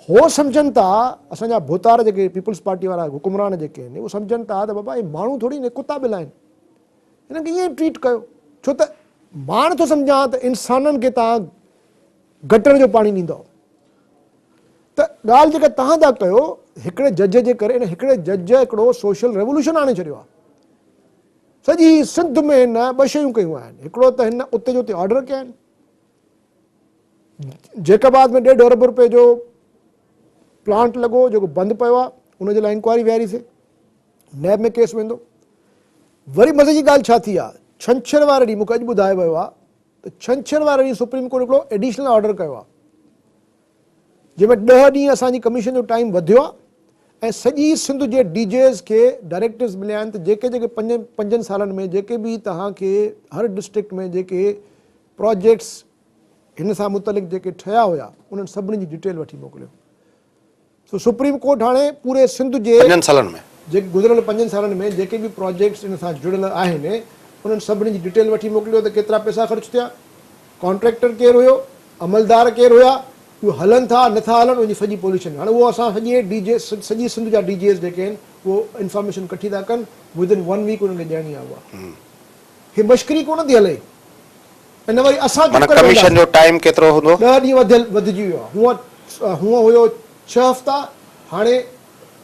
S2: هو سمجهن ٿا اسان جا ڀوتار جيڪي پيپلز پارٽي وارا حڪمران جيڪي آهن اهو سمجهن ٿا ته بابا هي ماڻهو ٿوري آهن ڪتا ٻلا آهن هنن کي ائين ٽريٽ ڪيو ڇو ته مان نٿو سمجهان ته انسانن کي توهان گٽر جو پاڻي ڏيندؤ ته ڳالهه جيڪا توهان ٿا ڪيو هڪڙي جج جي ڪري ان هڪڙي جج هڪڙو سوشل ريولوشن آڻي ڇڏيو آهي سڄي سنڌ ۾ هن ٻه شيون ڪيون آهن هڪڙو ته هن اتي جو اتي آرڊر ڪيا آهن جيڪب آباد ۾ ڏيڍ ارب روپئي جو پلانٽ لڳو جيڪو بند پيو آهي ان جي لاء انڪوائري ويهاري سي نيب ۾ ڪيس ويندو وري مزي جي ڳالهه ڇا ٿي آهي ڇنڇر واري ڏينهن مونکي اڄ ٻڌايو ويو آهي ته ڇنڇر واري ڏينهن سپريم ڪورٽ هڪڙو ايڊيشنل آرڊر ڪيو آهي جنهن ۾ 10 ڏينهن اسان جي ڪميشن جو ٽائيم وڌيو آهي ۽ سڄي سنڌ جي ڊي جيز کي ڊائريڪٽوز مليا آهن ته جيڪي جيڪي پنجن سالن ۾ جيڪي به توهان کي هر ڊسٽرڪٽ ۾ جيڪي پراجيڪٽس هن سان متعلق جيڪي ٺهيا هيا انهن سڀني جي ڊيٽيل وٺي موڪليو. سو سپريم ڪورٽ هاڻي پوري سنڌ جي
S1: پنجن سالن ۾.
S2: جيڪي گذريل پنجن سالن ۾ جيڪي به پراجيڪٽس ان سان جڙيل آهن انهن سڀني جي ڊيٽيل وٺي موڪليو ته ڪيترا پئسا خرچ ٿيا، ڪانٽريڪٽر ڪير هيو، عملدار ڪير هيا، اهي هلن ٿا نٿا هلن ان جي سڄي پوليشن هاڻي اهو اسان سڄي ڊي جي سڄي سنڌ جا ڊي جيز جيڪي آهن اهو انفارميشن ڪٺي ٿا ڪن ود ان ون ويڪ انهن کي ڏيڻي آهي اها هي مشڪري ڪونه ٿي هلي ۽ نه وري اسان چپ
S1: معنيٰ
S2: ڪري
S1: ڪميشن
S2: ويهنداسين.
S1: جو ٽائيم ڪيترو هوندو؟
S2: ڏهه ڏينهن وڌيل وڌجي ويو آهي هونء هونء هيو ڇهه هفتا هاڻي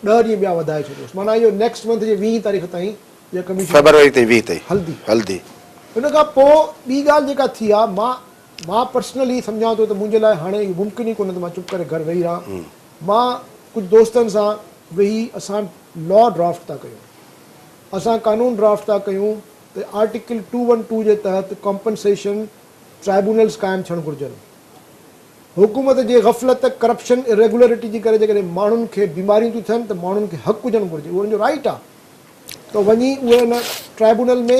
S2: ڏهه ڏينهن ٻيا وڌائي ڇڏيوس معنيٰ اهو نيڪسٽ منٿ جي ويهين تاريخ تائين اها ڪميشن
S1: فيبروري تائين 20 تائين
S2: هلندي.
S1: هلندي.
S2: ان کان پوء ٻي ڳالهه جيڪا ٿي آهي مان مان پرسنلي سمجهان ٿو ته منهنجي لاء هاڻي اهو ممڪن ئي ڪونهي ته مان چپ ڪري گهر ويهي رهان. مان ڪجهه دوستن سان ويهي اسان لا ڊرافٽ ٿا ڪيون. اسان قانون ڊرافٽ ٿا ڪيون ته آرٽيڪل ٽو ون ٽو جي تحت ڪمپنسيشن ٽرائبونلز قائم ٿيڻ گهرجن. حڪومت جي غفلت، ڪرپشن، اريگولرٽي جي ڪري جيڪڏهن ماڻهن کي بيماريون ٿيون ٿين ته ماڻهن کي حق هجڻ گهرجي، اهو انهن جو رائيٽ آهي ته وڃي اهي ان ٽرائبونل ۾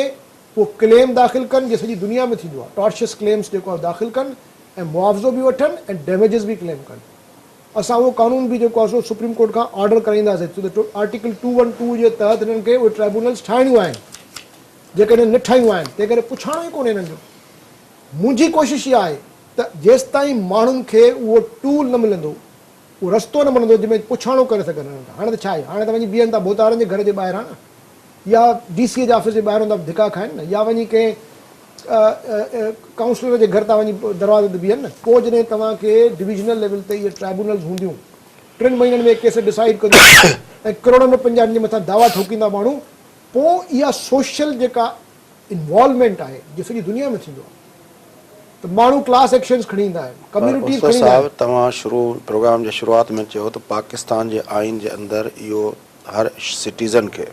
S2: اهو ڪليم داخل ڪن جيئن سڄي دنيا ۾ ٿيندو آهي ٽارشس ڪليمس جيڪو آهي داخل ڪن ۽ معاوضو به وٺن ۽ ڊيميجز به ڪليم ڪن اسان اهو قانون به جيڪو آهي سو سپريم ڪورٽ کان آرڊر ڪرائينداسين ڇو ته آرٽيڪل ٽو ون ٽو جي تحت هنن کي اهي ٽرائبونلز ٺاهڻيون آهن جيڪڏهن نه ٺاهيون آهن تنهن ڪري پڇاڻو ئي ڪونهي هنن جو منهنجي ڪوشش اها آهي ته جيستائين ماڻهن کي اهو ٽول نه ملندو اهو رستو نه ملندو جنهن ۾ پڇاڻو ڪري سگهن هنن کان هاڻي ته ڇا آهي هاڻي ته وڃي بيهن ٿا ڀوتارن جي گهر جي ٻاهران نه يا ڊي سي جي آفيس جي ٻاهران ٿا ڌڪا کائن نه يا وڃي ڪنهن ڪائونسلر جي گهر ٿا وڃي دروازي تي بيهن نه پوء جڏهن توهان کي ڊويزنل ليول تي اهي ٽرائبونلز هونديون ٽن مهينن ۾ ڪيس ڊسائيڊ ڪنديون ۽ ڪروڙن روپين جا ان جي مٿان دعويٰ ٺوڪيندا ماڻهو پوء اها سوشل جيڪا انوالومينٽ آهي جي سڄي دنيا ۾ ٿيندو آهي ته ماڻهو ڪلاس ايڪشنز کڻي ايندا آهن
S1: پر
S2: ڪميونٽيز
S1: استاد
S2: کڻي ايندا
S1: صاحب
S2: آهن.
S1: توهان شروع پروگرام جي شروعات ۾ چيو ته پاڪستان جي آئين جي اندر اهو هر سٽيزن کي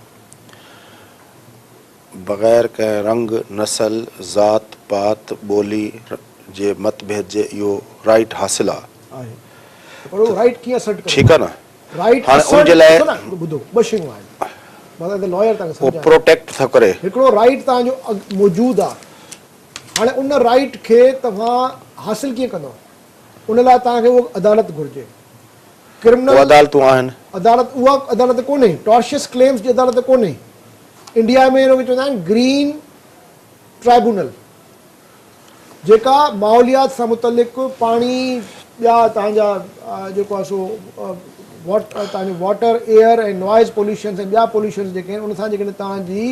S1: بغير ڪنهن رنگ، نسل، ذات پات، ٻولي جي مت ڀيد جي اهو رائيٽ حاصل آ.
S2: آهي ته پر اهو رائيٽ ڪيئن اسرٽ ڪري
S1: ٺيڪ آ نه
S2: رائيٽ
S1: هاڻي ان
S2: اسرٽ
S1: جي لاء
S2: ڏسو نه ٻڌو ٻه شيون آهن مان ايز اي لائر توهان کي
S1: اهو
S2: سمجهايان ٿو
S1: پروٽيڪٽ ٿو ڪري.
S2: هڪڙو رائيٽ توهان جو موجود آ هاڻي ان رائيٽ کي توهان حاصل ڪيئن ڪندؤ ان لاء توهان کي اهو عدالت گهرجي ڪرمنل
S1: اهي عدالتون آهن.
S2: عدالت اها عدالت ڪونهي ٽارشس ڪليمز جي عدالت ڪونهي انڊيا ۾ ان کي چوندا آهن گرين ٽرائبونل جيڪا ماحوليات سان متعلق پاڻي ٻيا توهان جا جيڪو آهي سو توهان جو واٽر ايئر ۽ نوائز پوليوشنز ۽ ٻيا پوليوشنز جيڪي آهن ان سان جيڪڏهن توهان جي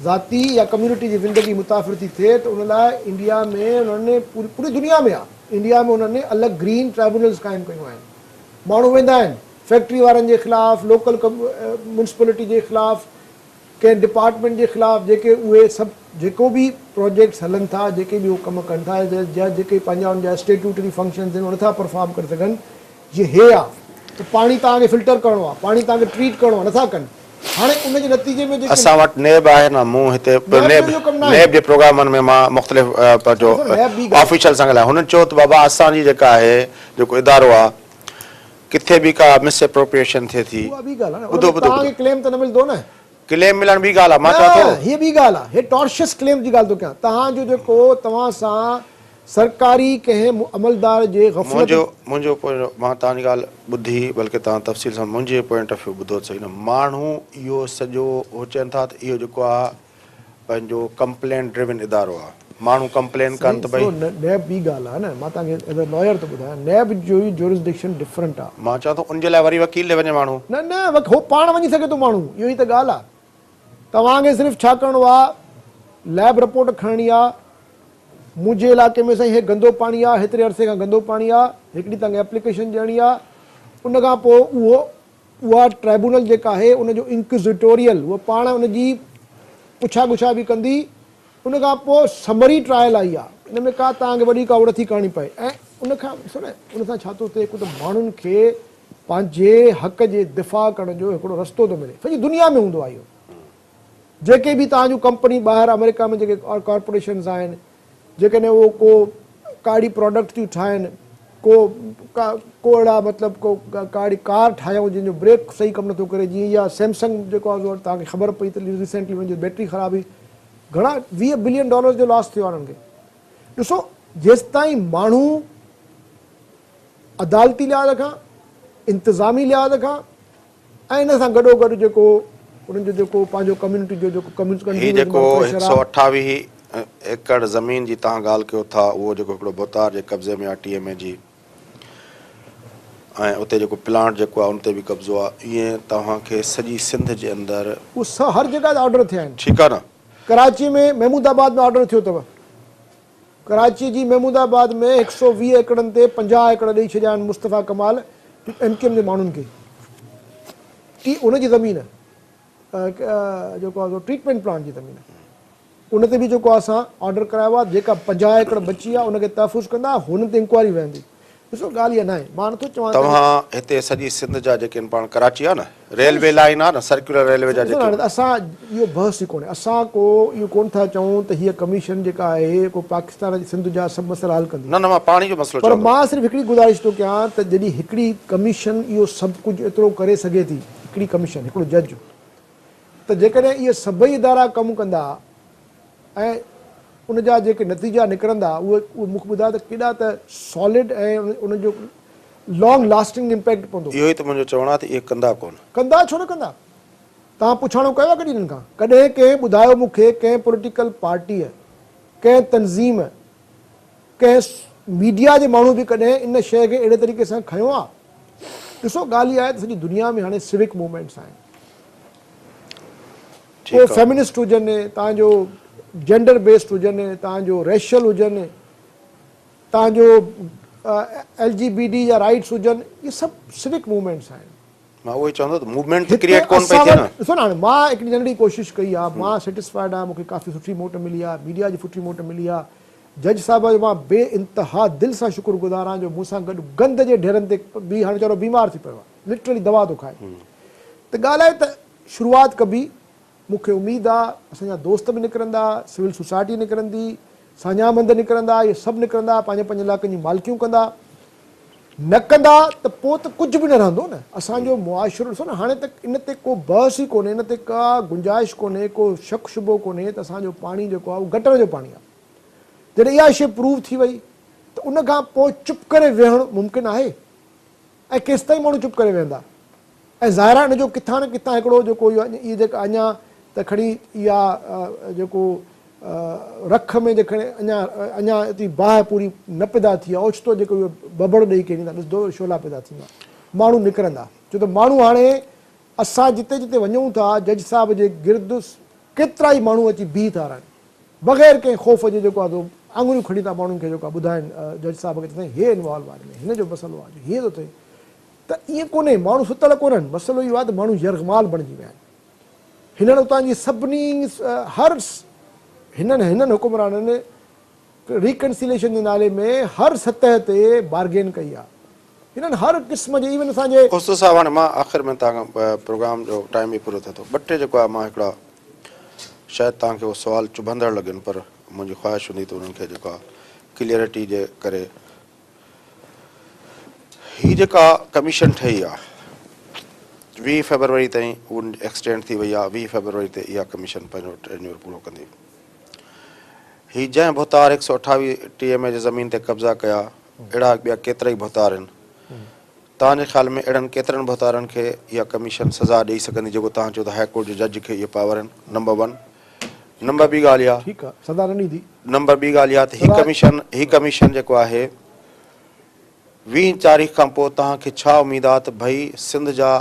S2: ذاتي يا ڪميونٽي جي زندگي متاثر ٿي ٿئي ته ان لاء انڊيا ۾ انهن پوري پوري دنيا ۾ آهي انڊيا ۾ انهن الڳ گرين ٽرائبونلز قائم ڪيون آهن ماڻهو ويندا آهن فيڪٽري وارن جي خلاف لوڪل ميونسپلٽي جي خلاف ڪنهن ڊپارٽمينٽ جي خلاف جيڪي اهي سڀ جيڪو به پروجيڪٽس هلن ٿا جيڪي به هو ڪم ڪن ٿا يا جيڪي پنهنجا ان جا اسٽيٽيوٽري فنڪشنز آهن اهي نٿا پرفارم ڪري سگهن جيئن هي آ ته پاڻي توهان کي فلٽر ڪرڻو آ پاڻي توهان کي ٽريٽ ڪرڻو آ نٿا ڪن هاڻي ان جي نتيجي ۾ جيڪي
S1: اسان وٽ نيب آهي نه مون هتي
S2: نيب جو اهو ڪم ناهي.
S1: نيب جي پروگرامن ۾ مان مختلف پنهنجو
S2: ڏسو نيب ٻي ڳالهه.
S1: آفيشل سان ڳالهايو هنن چيو ته بابا اسان جي جيڪا آهي جيڪو ادارو آ ڪٿي به ڪا مس اپروپريئيشن ٿئي ٿي
S2: اها ٻي ڳالهه آ نه ان
S1: ٻڌو
S2: ۾
S1: ٻڌو
S2: توهان
S1: ٻڌو
S2: کي ڪليم ته نه ملندو نه.
S1: ڪليم ملڻ ٻي ڳالهه آ مان چوان ٿو.
S2: نه هيء ٻي ڳالهه آ هي ٽارشس ڪليم جي ڳالهه ٿو ڪيان توهان جو جيڪو توهان سان سرڪاري ڪنهن عملدار جي غفلت.
S1: منهنجو منهنجو پوائنٽ مان توهان جي ڳالهه ٻڌي بلڪه توهان تفصيل سان منهنجي پوائنٽ آف ويو ٻڌو ته صحيح نه ماڻهو اهو سڄو هو چون ٿا ته اهو جيڪو آ پنهنجو ڪمپلين ڊريون ادارو آ ماڻهو ڪمپلين ڪن
S2: سائين
S1: ته ڀئي.
S2: سو نيب ٻي ڳالهه آ نه مان توهان کي ايز اي لائر ٿو ٻڌايان نيب جو ئي جورسڊڪشن ڊفرنٽ آ.
S1: مان چوان ٿو ان جي لاء وري وڪيل ڏي وڃي ماڻهو.
S2: نه نه هو پاڻ وڃي سگهي ٿو ماڻهو اهو ئي ته ڳالهه آ توهان کي صرف ڇا ڪرڻو آ ليب رپورٽ کڻڻي آ منهنجي علائقي ۾ سائين هي گندو پاڻي آ، هيتري عرصي کان گندو پاڻي آ، هڪڙي توهان کي ايپليڪيشن ڏيڻي آ، ان کان پوء اهو اها ٽرائبونل جيڪا آهي ان جو انڪوزيٽوريل هوء پاڻ ان جي پڇا ڳڇا به ڪندي، ان کان پوء سمري ٽرائل آئي آ، ان ۾ ڪا توهان کي وڏي ڪا اڙ ٿي ڪرڻي پئي ۽ ان کان ڏسو نه ان سان ڇا ٿو ٿئي هڪ ته ماڻهن کي پنهنجي حق جي دفاع ڪرڻ جو هڪڙو رستو ٿو ملي، سڄي دنيا ۾ هوندو آ اهو. جيڪي به توهان جون ڪمپني ٻاهر آمريڪا ۾ جيڪي ڪارپوريشنز آهن جيڪڏهن اهو ڪو ڪا اهڙي پراڊڪٽ ٿيون ٺاهن ڪو ڪو اهڙا مطلب ڪو ڪا اهڙي ڪار ٺاهيائون جنهن جو بريڪ صحيح ڪم نٿو ڪري جيئن اها سيمسنگ جيڪو آهي سو توهان کي خبر پئي ته ريسينٽلي انهن جي بيٽري خراب هئي گهڻا 20 بلين ڊالرز جو لاس ٿيو آهي انهن کي ڏسو جيستائين ماڻهو عدالتي لحاظ کان انتظامي لحاظ کان ۽ ان سان گڏو گڏ جيڪو انهن جو جيڪو پنهنجو ڪميونٽي جو جيڪو
S1: هي جيڪو هڪ سئو اٺاويهه ايڪڙ زمين جي توهان ڳالهه ڪيو ٿا اهو جيڪو هڪڙو ڀوتار جي قبضي ۾ آ ٽي ايم اي جي ۽ اتي جيڪو پلانٽ جيڪو آهي ان تي به قبضو آهي ائين توهان کي سڄي سنڌ جي اندر.
S2: اهو هر جڳهه تي آرڊر ٿيا آهن.
S1: ٺيڪ آهي نه.
S2: ڪراچي ۾ محمود آباد ۾ آرڊر ٿيو اٿو. ڪراچي جي محمود آباد ۾ 120 ايڪڙن تي 50 ايڪڙ ڏئي ڇڏيا آهن مصطفيٰ ڪمال ايم ڪيو ايم جي ماڻهن کي. ٽي ان جي زمين جيڪو آهي سو ٽريٽمينٽ پلانٽ جي زمين ان تي به جيڪو آهي اسان آرڊر ڪرايو آهي جيڪا 50 ايڪڙ بچي آهي ان کي تحفظ ڪندا هنن تي انڪوائري ويهندي. ڏسو ڳالهه اها ناهي مان نٿو چوان ته.
S1: توهان هتي سڄي سنڌ جا جيڪي آهن پاڻ ڪراچي آهي نه ريلوي لائين آهي نه سرڪيولر ريلوي جا جيڪي.
S2: اسان اهو بحث ئي ڪونهي اسان ڪو اهو ڪونه ٿا چئون ته هيء ڪميشن جيڪا آهي ڪو پاڪستان جي سنڌ جا سڀ مسئلا حل ڪندي.
S1: نه نه مان پاڻي جو مسئلو
S2: پر چوان ٿو. مان صرف هڪڙي گذارش ٿو ڪيان ته جڏهن هڪڙي ڪميشن اهو سڀ ڪجهه ايترو ڪري سگهي ٿي هڪڙي ڪميشن هڪڙو جج ته جيڪڏهن اهي سڀئي ادارا ڪم ڪندا ۽ ان جا جيڪي نتيجا نڪرندا اهي اهي مون کي ٻڌايو ته ڪيڏا ته سالڊ ۽ ان جو لانگ لاسٽنگ امپيڪٽ پوندو.
S1: اهو ئي ته منهنجو چوڻ آهي ته اهي ڪندا ڪونه.
S2: ڪندا ڇو نه ڪندا؟ توهان پڇاڻو ڪيو آهي ڪڏهن انهن کان؟ ڪڏهن ڪنهن ٻڌايو مون کي ڪنهن پوليٽيڪل پارٽيء، ڪنهن تنظيم، ڪنهن ميڊيا جي ماڻهو به ڪڏهن ان شيء کي اهڙي طريقي سان کنيو آهي؟ ڏسو ڳالهه اها آهي ته سڄي دنيا ۾ هاڻي سوڪ موومينٽس آهن. پوء فيمنسٽ هجن، توهان جو جينڊر بيسڊ هجن، توهان جو ريشل هجن، توهان جو ايل جي بي ڊي جا رائيٽس هجن، اهي سڀ سوڪ موومينٽس آهن.
S1: مان اهو ئي چوندو ته موومينٽ ته ڪريئيٽ ڪونه پئي ٿئي نه.
S2: ڏسو نه هاڻي مان هڪڙي ننڍڙي ڪوشش ڪئي آهي، مان سيٽسفائيڊ آهيان، مون کي ڪافي سٺي موٽ ملي آهي، ميڊيا جي سٺي موٽ ملي آهي، جج صاحب جو مان بي انتها دل سان شڪر گذار آهيان جو مون سان گڏ گند جي ڍيرن تي به هاڻي ويچارو بيمار ٿي پيو آهي، لٽرلي دوا ٿو کائي. ته ڳالهه آهي ته شروعات ڪبي، مون کي اميد آ اسان جا دوست به نڪرندا، سول سوسائٽي نڪرندي، ساڃاهه مند نڪرندا، اهي سڀ نڪرندا، پنهنجي پنهنجي علائقن جون مالڪيون ڪندا، نه ڪندا ته پوء ته ڪجهه به نه رهندو نه، اسان جو معاشرو ڏسو نه هاڻي ته ان تي ڪو بحث ئي ڪونهي، ان تي ڪا گنجائش ڪونهي، ڪو شڪ شبهو ڪونهي ته اسان جو پاڻي جيڪو آ اهو گٽر جو پاڻي آ، جڏهن اها شيء پروو ٿي وئي ته ان کان پوء چپ ڪري ويهڻ ممڪن آهي؟ ۽ ڪيستائين ماڻهو چپ ڪري ويهندا؟ ۽ ظاهر آهي ان جو ڪٿان نه ڪٿان هڪڙو جيڪو اهو اهي جيڪا اڃا ته کڻي اها جيڪو رک ۾ جي کڻي اڃا اڃا ايتري باهه پوري نه پيدا ٿي آهي اوچتو جيڪو اهو ڀڀڙ ڏئي ڪيني ته ڏسندو شعلا پيدا ٿيندا ماڻهو نڪرندا ڇو ته ماڻهو هاڻي اسان جتي جتي وڃون ٿا جج صاحب جي گرد ڪيترائي ماڻهو اچي بيهي ٿا رهن بغير ڪنهن خوف جي جيڪو آهي سو آڱريون کڻي ٿا ماڻهن کي جيڪو آهي ٻڌائين جج صاحب کي ته سائين هي انوالو آهي هن ۾ هن جو مسئلو آهي جو هيئن ٿو ٿئي ته ائين ڪونهي ماڻهو ستل ڪونهن مسئلو اهو آهي ته ماڻهو يرغمال بڻجي ويا آهن هنن اتان جي سڀني هر هنن هنن حڪمرانن ريڪنسيليشن جي نالي ۾ هر سطح تي بارگين ڪئي آهي هنن هر قسم جي ايون اسان جي.
S1: کوسو صاحب هاڻي مان آخر ۾ توهان کان پروگرام جو ٽائيم به پورو ٿئي ٿو ٻه ٽي جيڪو آهي مان هڪڙا شايد توهان کي اهو سوال چڀندڙ لڳن پر منهنجي خواهش هوندي ته انهن کي جيڪو آهي ڪليئرٽي جي ڪري هي جيڪا ڪميشن ٺهي آهي 20 فيبروري تائين ان ايڪسٽينڊ ٿي وئي آهي 20 فيبروري تي اها ڪميشن پنهنجو ٽينيور پورو ڪندي هي جنهن ڀوتار 128 ٽي ايم اي جي زمين تي قبضا ڪيا اهڙا ٻيا ڪيترائي ڀوتار آهن توهان جي خيال ۾ اهڙن ڪيترن ڀوتارن کي اها ڪميشن سزا ڏئي سگهندي جيڪو توهان چيو ته هاء ڪورٽ جي جج کي اهي پاور آهن نمبر ون نمبر ٻي ڳالهه اها
S2: ٺيڪ آ سزا نه ڏيندي.
S1: نمبر ٻي ڳالهه اها ته هي ڪميشن هي ڪميشن جيڪو آهي ويهين تاريخ کان پوء توهان کي ڇا اميد آ ته ڀئي سنڌ جا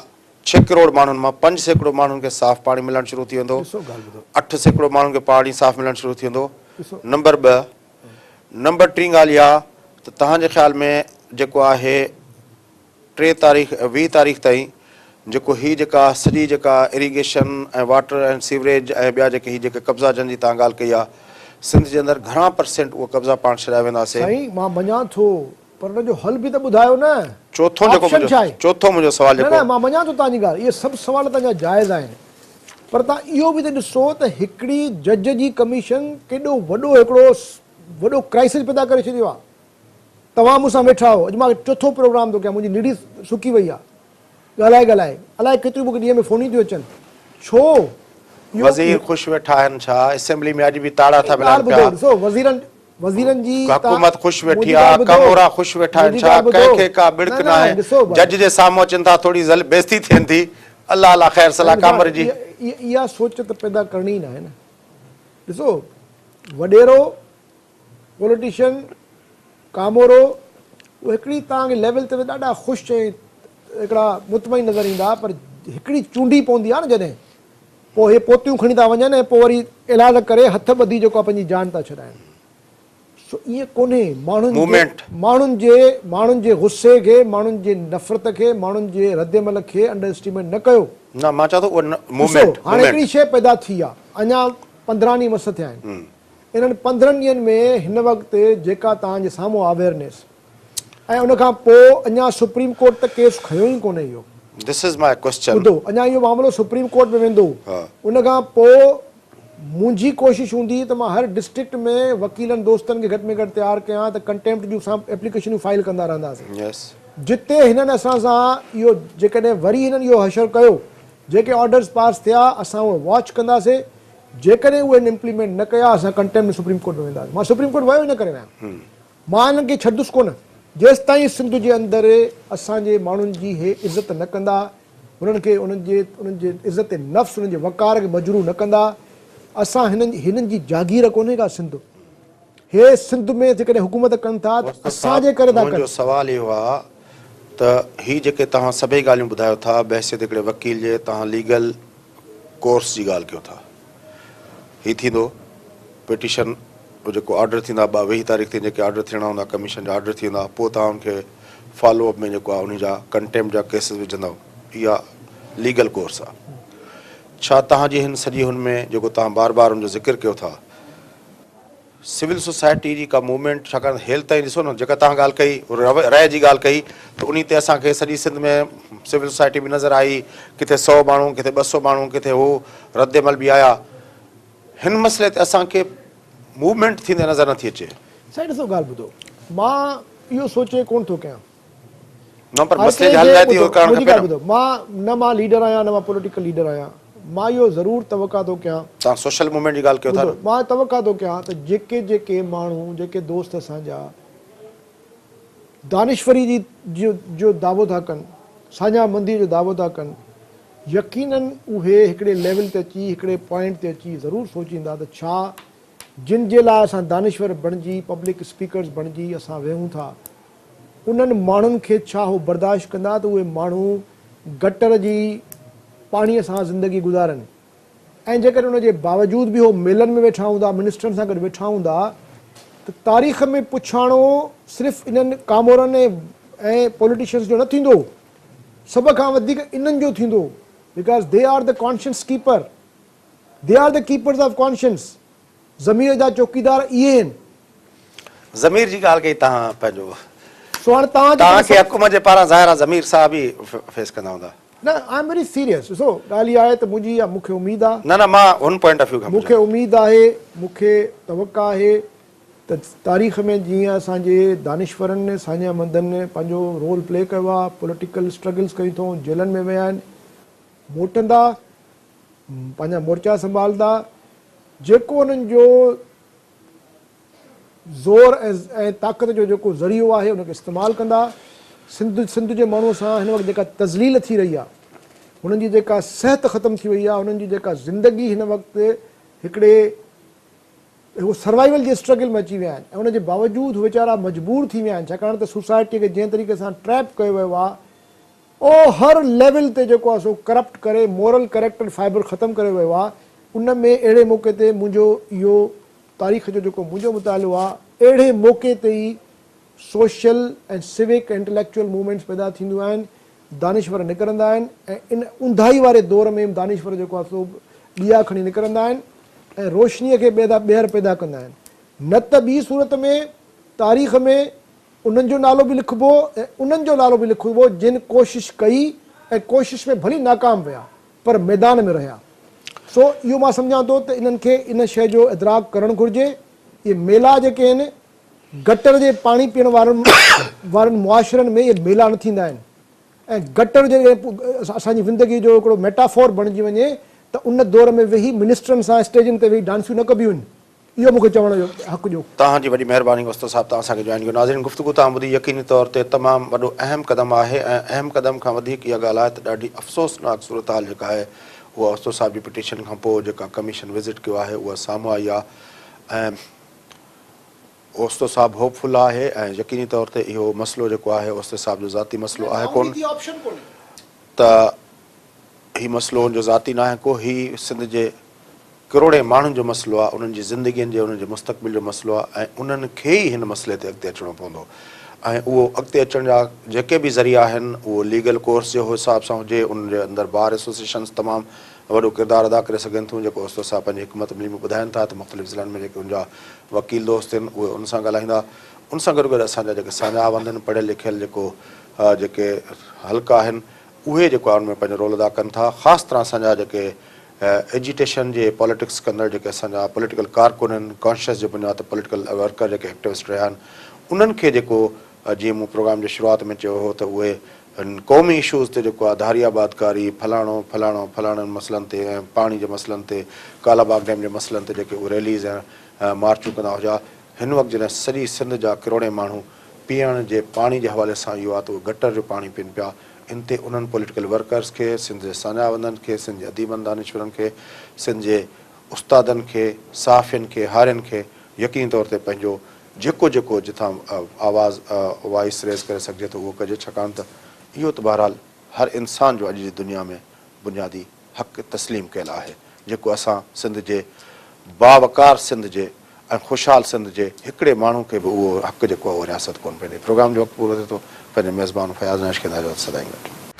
S1: ڇهه ڪروڙ ماڻهن مان 5% ماڻهن کي صاف پاڻي ملڻ شروع ٿي ويندو 8% ماڻهن کي پاڻي صاف ملڻ شروع ٿي ويندو نمبر ٻه نمبر ٽين ڳالهه اها ته توهان جي خيال ۾ جيڪو آهي ٽي تاريخ 20 تاريخ تائين جيڪو هي جيڪا سڄي جيڪا اريگيشن ۽ واٽر ۽ سيوريج ۽ ٻيا جيڪي هي جيڪي قبضا جن جي توهان ڳالهه ڪئي آهي سنڌ جي اندر گهڻا پرسينٽ اهي قبضا پاڻ ڇڏائي وينداسين.
S2: سائين مان مڃان ٿو پر ان جو حل به ته ٻڌايو نه.
S1: چوٿون جيڪو
S2: آپشن ڇا آهي؟
S1: چوٿون منهنجو سوال
S2: نه
S1: جيڪو.
S2: نه مان مڃان ٿو توهان جي ڳالهه اهي سڀ سوال توهان جا جائز آهن پر توهان اهو به ته ڏسو ته هڪڙي جج جي ڪميشن ڪيڏو وڏو هڪڙو وڏو ڪرائسس پيدا ڪري ڇڏيو آهي توهان مون سان ويٺا آهيو اڄ مان چوٿون پروگرام ٿو ڪيان منهنجي نڙي سڪي وئي آهي ڳالهائي ڳالهائي الائي ڪيتريون مون کي ڏينهن ۾ فونيون ٿيون اچن ڇو
S1: اهو وزير خوش ويٺا آهن ڇا اسيمبلي ۾ اڄ به تاڙا ٿا ملن
S2: ڳالهه
S1: پيا.
S2: ٻڌو ڏسو وزيرن وزيرن جي
S1: حڪومت خوش ويٺي آ ڪامورا خوش ويٺا آهن ڇا ڪنهن کي ڪا ٻڙڪ ناهي جج جي سامهون اچن ٿا ٿوري ذل بيعزتي ٿين ٿي الله الله خير صلاح ڪاموري جي.
S2: اها سوچ ته پيدا ڪرڻي ئي ناهي نه ڏسو وڏيرو پوليٽيشن ڪامورو اهي هڪڙي توهان کي ليول تي ڏاڍا خوش ۽ هڪڙا مطمئن نظر ايندا پر هڪڙي چونڊي پوندي آهي نه جڏهن پوء اهي پوتيون کڻي ٿا وڃن ۽ پوء وري ايلاز ڪري هٿ ٻڌي جيڪو آهي پنهنجي جان ٿا ڇڏائن. سو ائين ڪونهي ماڻهن جي ماڻهن جي ماڻهن جي غصي کي ماڻهن جي نفرت کي ماڻهن جي ردعمل کي انڊر اسٽيميٽ نه ڪيو.
S1: نه مان چوان ٿو اهو موومينٽ
S2: ڏسو هاڻي هڪڙي شيء پيدا ٿي آ اڃا 15 ڏينهن مس ٿيا آهن انهن 15 ڏينهن ۾ هن وقت جيڪا توهان جي سامهون اويئرنيس ۽ ان کان پوء اڃا سپريم ڪورٽ ته ڪيس کنيو ئي ڪونهي اهو.
S1: This is my question.
S2: ٻڌو اڃا اهو معاملو سپريم ڪورٽ ۾ ويندو ان کان پوء منهنجي ڪوشش هوندي ته مان هر ڊسٽرڪٽ ۾ وڪيلن دوستن کي گهٽ ۾ گهٽ تيار ڪيان ته ڪنٽيمپٽ جون اسان ايپليڪيشنون فائل ڪندا رهنداسين. جتي هنن اسان سان اهو جيڪڏهن وري هنن اهو حشر ڪيو جيڪي آرڊرز پاس ٿيا اسان اهي واچ ڪنداسين جيڪڏهن اهي هن امپليمينٽ نه ڪيا اسان ڪنٽيمپٽ ۾ سپريم ڪورٽ ۾ وينداسين. مان سپريم ڪورٽ ويو ان ڪري نه آهيان. مان انهن کي ڇڏندس ڪونه جيستائين سنڌ جي اندر اسان جي ماڻهن جي هي عزت نه ڪندا، هنن کي انهن جي انهن جي عزت نفس انهن جي وقار کي مجروح نه ڪندا. اسان هنن هنن جي جاگير ڪونهي ڪا سنڌ. هي سنڌ ۾ جيڪڏهن حڪومت ڪن ٿا ته
S1: دوست
S2: اسان
S1: صاحب
S2: جي ڪري ٿا ڪن.
S1: منهنجو سوال اهو آ ته هي جيڪي توهان سڀئي ڳالهيون ٻڌايو ٿا بحيثيت هڪڙي وڪيل جي توهان ليگل ڪورس جي ڳالهه ڪيو ٿا هي ٿيندو پٽيشن جيڪو آرڊر ٿيندا 20 تاريخ تائين جيڪي آرڊر ٿيڻا هوندا ڪميشن جا آرڊر ٿي ويندا پوء توهان ان کي فالو اپ ۾ جيڪو آهي انهي جا ڪنٽيمپٽ جا ڪيسز وجهندؤ اها ليگل ڪورس آهي ڇا توهان جي هن سڄي هن ۾ جيڪو توهان بار بار ان جو ذڪر ڪيو ٿا سول سوسائٽي جي ڪا موومينٽ ڇاڪاڻ ته هيل تائين ڏسو نه جيڪا توهان ڳالهه ڪئي رئي جي ڳالهه ڪئي ته انهي تي اسان کي سڄي سنڌ ۾ سول سوسائٽي به نظر آئي ڪٿي سئو ماڻهو ڪٿي 200 ماڻهو ڪٿي هو رد عمل به آيا هن مسئلي تي اسان کي موومينٽ ٿيندي نظر نٿي اچي.
S2: سائين ڏسو ڳالهه ٻڌو مان اهو سوچي ڪونه ٿو ڪيان.
S1: نه پر مسئلي جي حل لاء ته اهو ڪرڻ کپي نه.
S2: ٻڌو مان نه مان ليڊر آهيان نه مان پوليٽيڪل ليڊر آهيان مان اهو ضرور توقع ٿو ڪيان.
S1: توهان سوشل موومينٽ جي ڳالهه ڪيو ٿا نه.
S2: ٻڌو مان توقع ٿو ڪيان ته جيڪي جيڪي ماڻهو جيڪي دوست اسان جا دانشوري جي جو دعوو ٿا ڪن، ساڃاهه منديء جو دعوو ٿا ڪن، يقيناً اهي هڪڙي ليول تي اچي، هڪڙي پوائنٽ تي اچي ضرور سوچيندا ته ڇا جن جي لاء اسان دانشور بڻجي، پبلڪ اسپيڪرز بڻجي اسان ويهون ٿا، انهن ماڻهن کي ڇا هو برداشت ڪندا ته اهي ماڻهو گٽر جي پاڻيء سان زندگي گذارن؟ ۽ جيڪڏهن ان جي باوجود به هو ميلن ۾ ويٺا هوندا، منسٽرن سان گڏ ويٺا هوندا ته تاريخ ۾ پڇاڻو صرف انهن ڪامورن ۽ پوليٽيشنز جو نه ٿيندو، سڀ کان وڌيڪ انهن جو ٿيندو because they are the conscience keeper, they are the keepers of conscience, ضمير جا چوڪيدار اهي آهن.
S1: ضمير جي ڳالهه ڪئي توهان پنهنجو
S2: سو هاڻي توهان
S1: توهان کي حڪومت جي پاران ظاهر آهي ضمير صاحب ئي فيس ڪندا هوندا.
S2: نه I am very serious ڏسو ڳالهه اها آهي ته منهنجي اها مون کي اميد آهي.
S1: نه نه مان هن پوائنٽ آف ويو کان
S2: مون کي اميد آهي مون کي توقع آهي ته تاريخ ۾ جيئن اسان جي دانشورن ساڃاهه مندن پنهنجو رول پلي ڪيو آهي پوليٽيڪل اسٽرگلز ڪيون اٿئون جيلن ۾ ويا آهن موٽندا پنهنجا مورچا سنڀالندا جيڪو انهن جو زور ۽ طاقت جو جيڪو ذريعو آهي ان کي استعمال ڪندا. سنڌ سنڌ جي ماڻهو سان هن وقت جيڪا تذليل ٿي رهي آهي، هنن جي جيڪا صحت ختم ٿي وئي آهي، هنن جي جيڪا زندگي هن وقت هڪڙي هو سروائيول جي اسٽرگل ۾ اچي ويا آهن ۽ ان جي باوجود هو ويچارا مجبور ٿي ويا آهن ڇاڪاڻ ته سوسائٽي کي جنهن طريقي سان ٽريپ ڪيو ويو آهي اهو هر ليول تي جيڪو آهي سو ڪرپٽ ڪري مورل ڪريڪٽر فائبر ختم ڪري ويو آهي ان ۾ اهڙي موقعي تي منهنجو اهو تاريخ جو جيڪو منهنجو مطالعو آهي اهڙي موقعي تي ئي سوشل ۽ سوڪ انٽليڪچوئل موومينٽس پيدا ٿينديون آهن دانشور نڪرندا آهن ۽ ان اونداهي واري دور ۾ دانشور جيڪو آهي سو ڏيئا کڻي نڪرندا آهن ۽ روشنيء کي ٻيهر پيدا ڪندا آهن نه ته ٻي صورت ۾ تاريخ ۾ انهن جو نالو به لکبو ۽ انهن جو نالو به لکبو جن ڪوشش ڪئي ۽ ڪوشش ۾ ڀلي ناڪام ويا پر ميدان ۾ رهيا. سو اهو مان سمجهان ٿو ته انهن کي ان شيء جو ادراڪ ڪرڻ گهرجي. اهي ميلا جيڪي آهن گٽر جي پاڻي پيئڻ وارن وارن معاشرن ۾ اهي ميلا نه ٿيندا آهن ۽ گٽر جيڪڏهن اسان جي زندگي جو هڪڙو ميٽافور بڻجي وڃي ته ان دور ۾ ويهي منسٽرن سان اسٽيجن تي ويهي ڊانسيون نه ڪبيون آهن. اهو مون کي چوڻ جو حق ڏيو.
S1: توهان جي وڏي مهرباني اوستو صاحب توهان اسان کي جوائن ڪيو ناظرين گفتگو توهان ٻڌي يقيني طور تي تمام وڏو اهم قدم آهي ۽ اهم قدم کان وڌيڪ اها ڳالهه آهي ته ڏاڍي افسوسناڪ صورتحال جيڪا آهي اها اوستو صاحب جي پٽيشن کان پوء جيڪا ڪميشن وزٽ ڪيو آهي اها سامهون آئي آهي ۽ اوستو صاحب هوپ فل آهي ۽ يقيني طور تي اهو مسئلو جيڪو آهي اوستي صاحب جو ذاتي مسئلو آهي ڪونه ته هي مسئلو ان جو ذاتي ناهي ڪو هي سنڌ جي ڪروڙين ماڻهن جو مسئلو آهي انهن جي زندگين جي انهن جي مستقبل جو مسئلو آهي ۽ انهن کي ئي هن مسئلي تي اڳتي اچڻو پوندو ۽ اهو اڳتي اچڻ جا جيڪي به ذريعا آهن اهو ليگل ڪورس جي حساب سان هجي ان جي اندر بار ايسوسيئيشنز تمام وڏو ڪردار ادا ڪري سگهن ٿيون جيڪو استاد صاحب پنهنجي حڪمت عملي ۾ ٻڌائن ٿا ته مختلف ضلعن ۾ جيڪي ان جا وڪيل دوست آهن اهي ان سان ڳالهائيندا ان سان گڏو گڏ اسان جا جيڪي ساڃاهه وند آهن پڙهيل لکيل جيڪو جيڪي حلقا آهن اهي جيڪو آهي ان ۾ پنهنجو رول ادا ڪن ٿا خاص طرح اسان جا جيڪي ايجيٽيشن جي پاليٽڪس ڪندڙ جيڪي اسان جا پوليٽيڪل ڪارڪن آهن ڪانشس جي بنياد تي پوليٽيڪل ورڪر جيڪي ايڪٽوسٽ رهيا آهن انهن کي جيڪو جيئن مون پروگرام جي شروعات ۾ چيو هو ته اهي قومي اشوز تي جيڪو آهي ڌاري آبادڪاري فلاڻو فلاڻو فلاڻن مسئلن تي ۽ پاڻي جي مسئلن تي ڪالا باغ ڊيم جي مسئلن تي جيڪي اهي ريليز ۽ مارچون ڪندا هجا هن وقت جڏهن سڄي سنڌ جا ڪروڙين ماڻهو پيئڻ جي پاڻي جي حوالي سان اهو آهي ته اهي گٽر جو پاڻي پين پيا ان تي انهن پوليٽيڪل ورڪرز کي، سنڌ جي ساڃاهه وندن کي، سنڌ جي اديبن دانشورن کي، سنڌ جي استادن کي، صحافين کي، هارين کي يقيني طور تي پنهنجو جيڪو جيڪو جتان آواز وائس ريز ڪري سگهجي ٿو اهو ڪجي ڇاڪاڻ ته اهو ته بهرحال هر انسان جو اڄ جي دنيا ۾ بنيادي حق تسليم ڪيل آهي جيڪو اسان سنڌ جي باوقار سنڌ جي ۽ خوشحال سنڌ جي هڪڙي ماڻهو کي به اهو حق جيڪو آهي اهو رياست ڪونه پئي ڏئي. پروگرام جو وقت پورو ٿئي ٿو. پنهنجي ميزبان فياض نائش کي اجازت سدائين گڏ.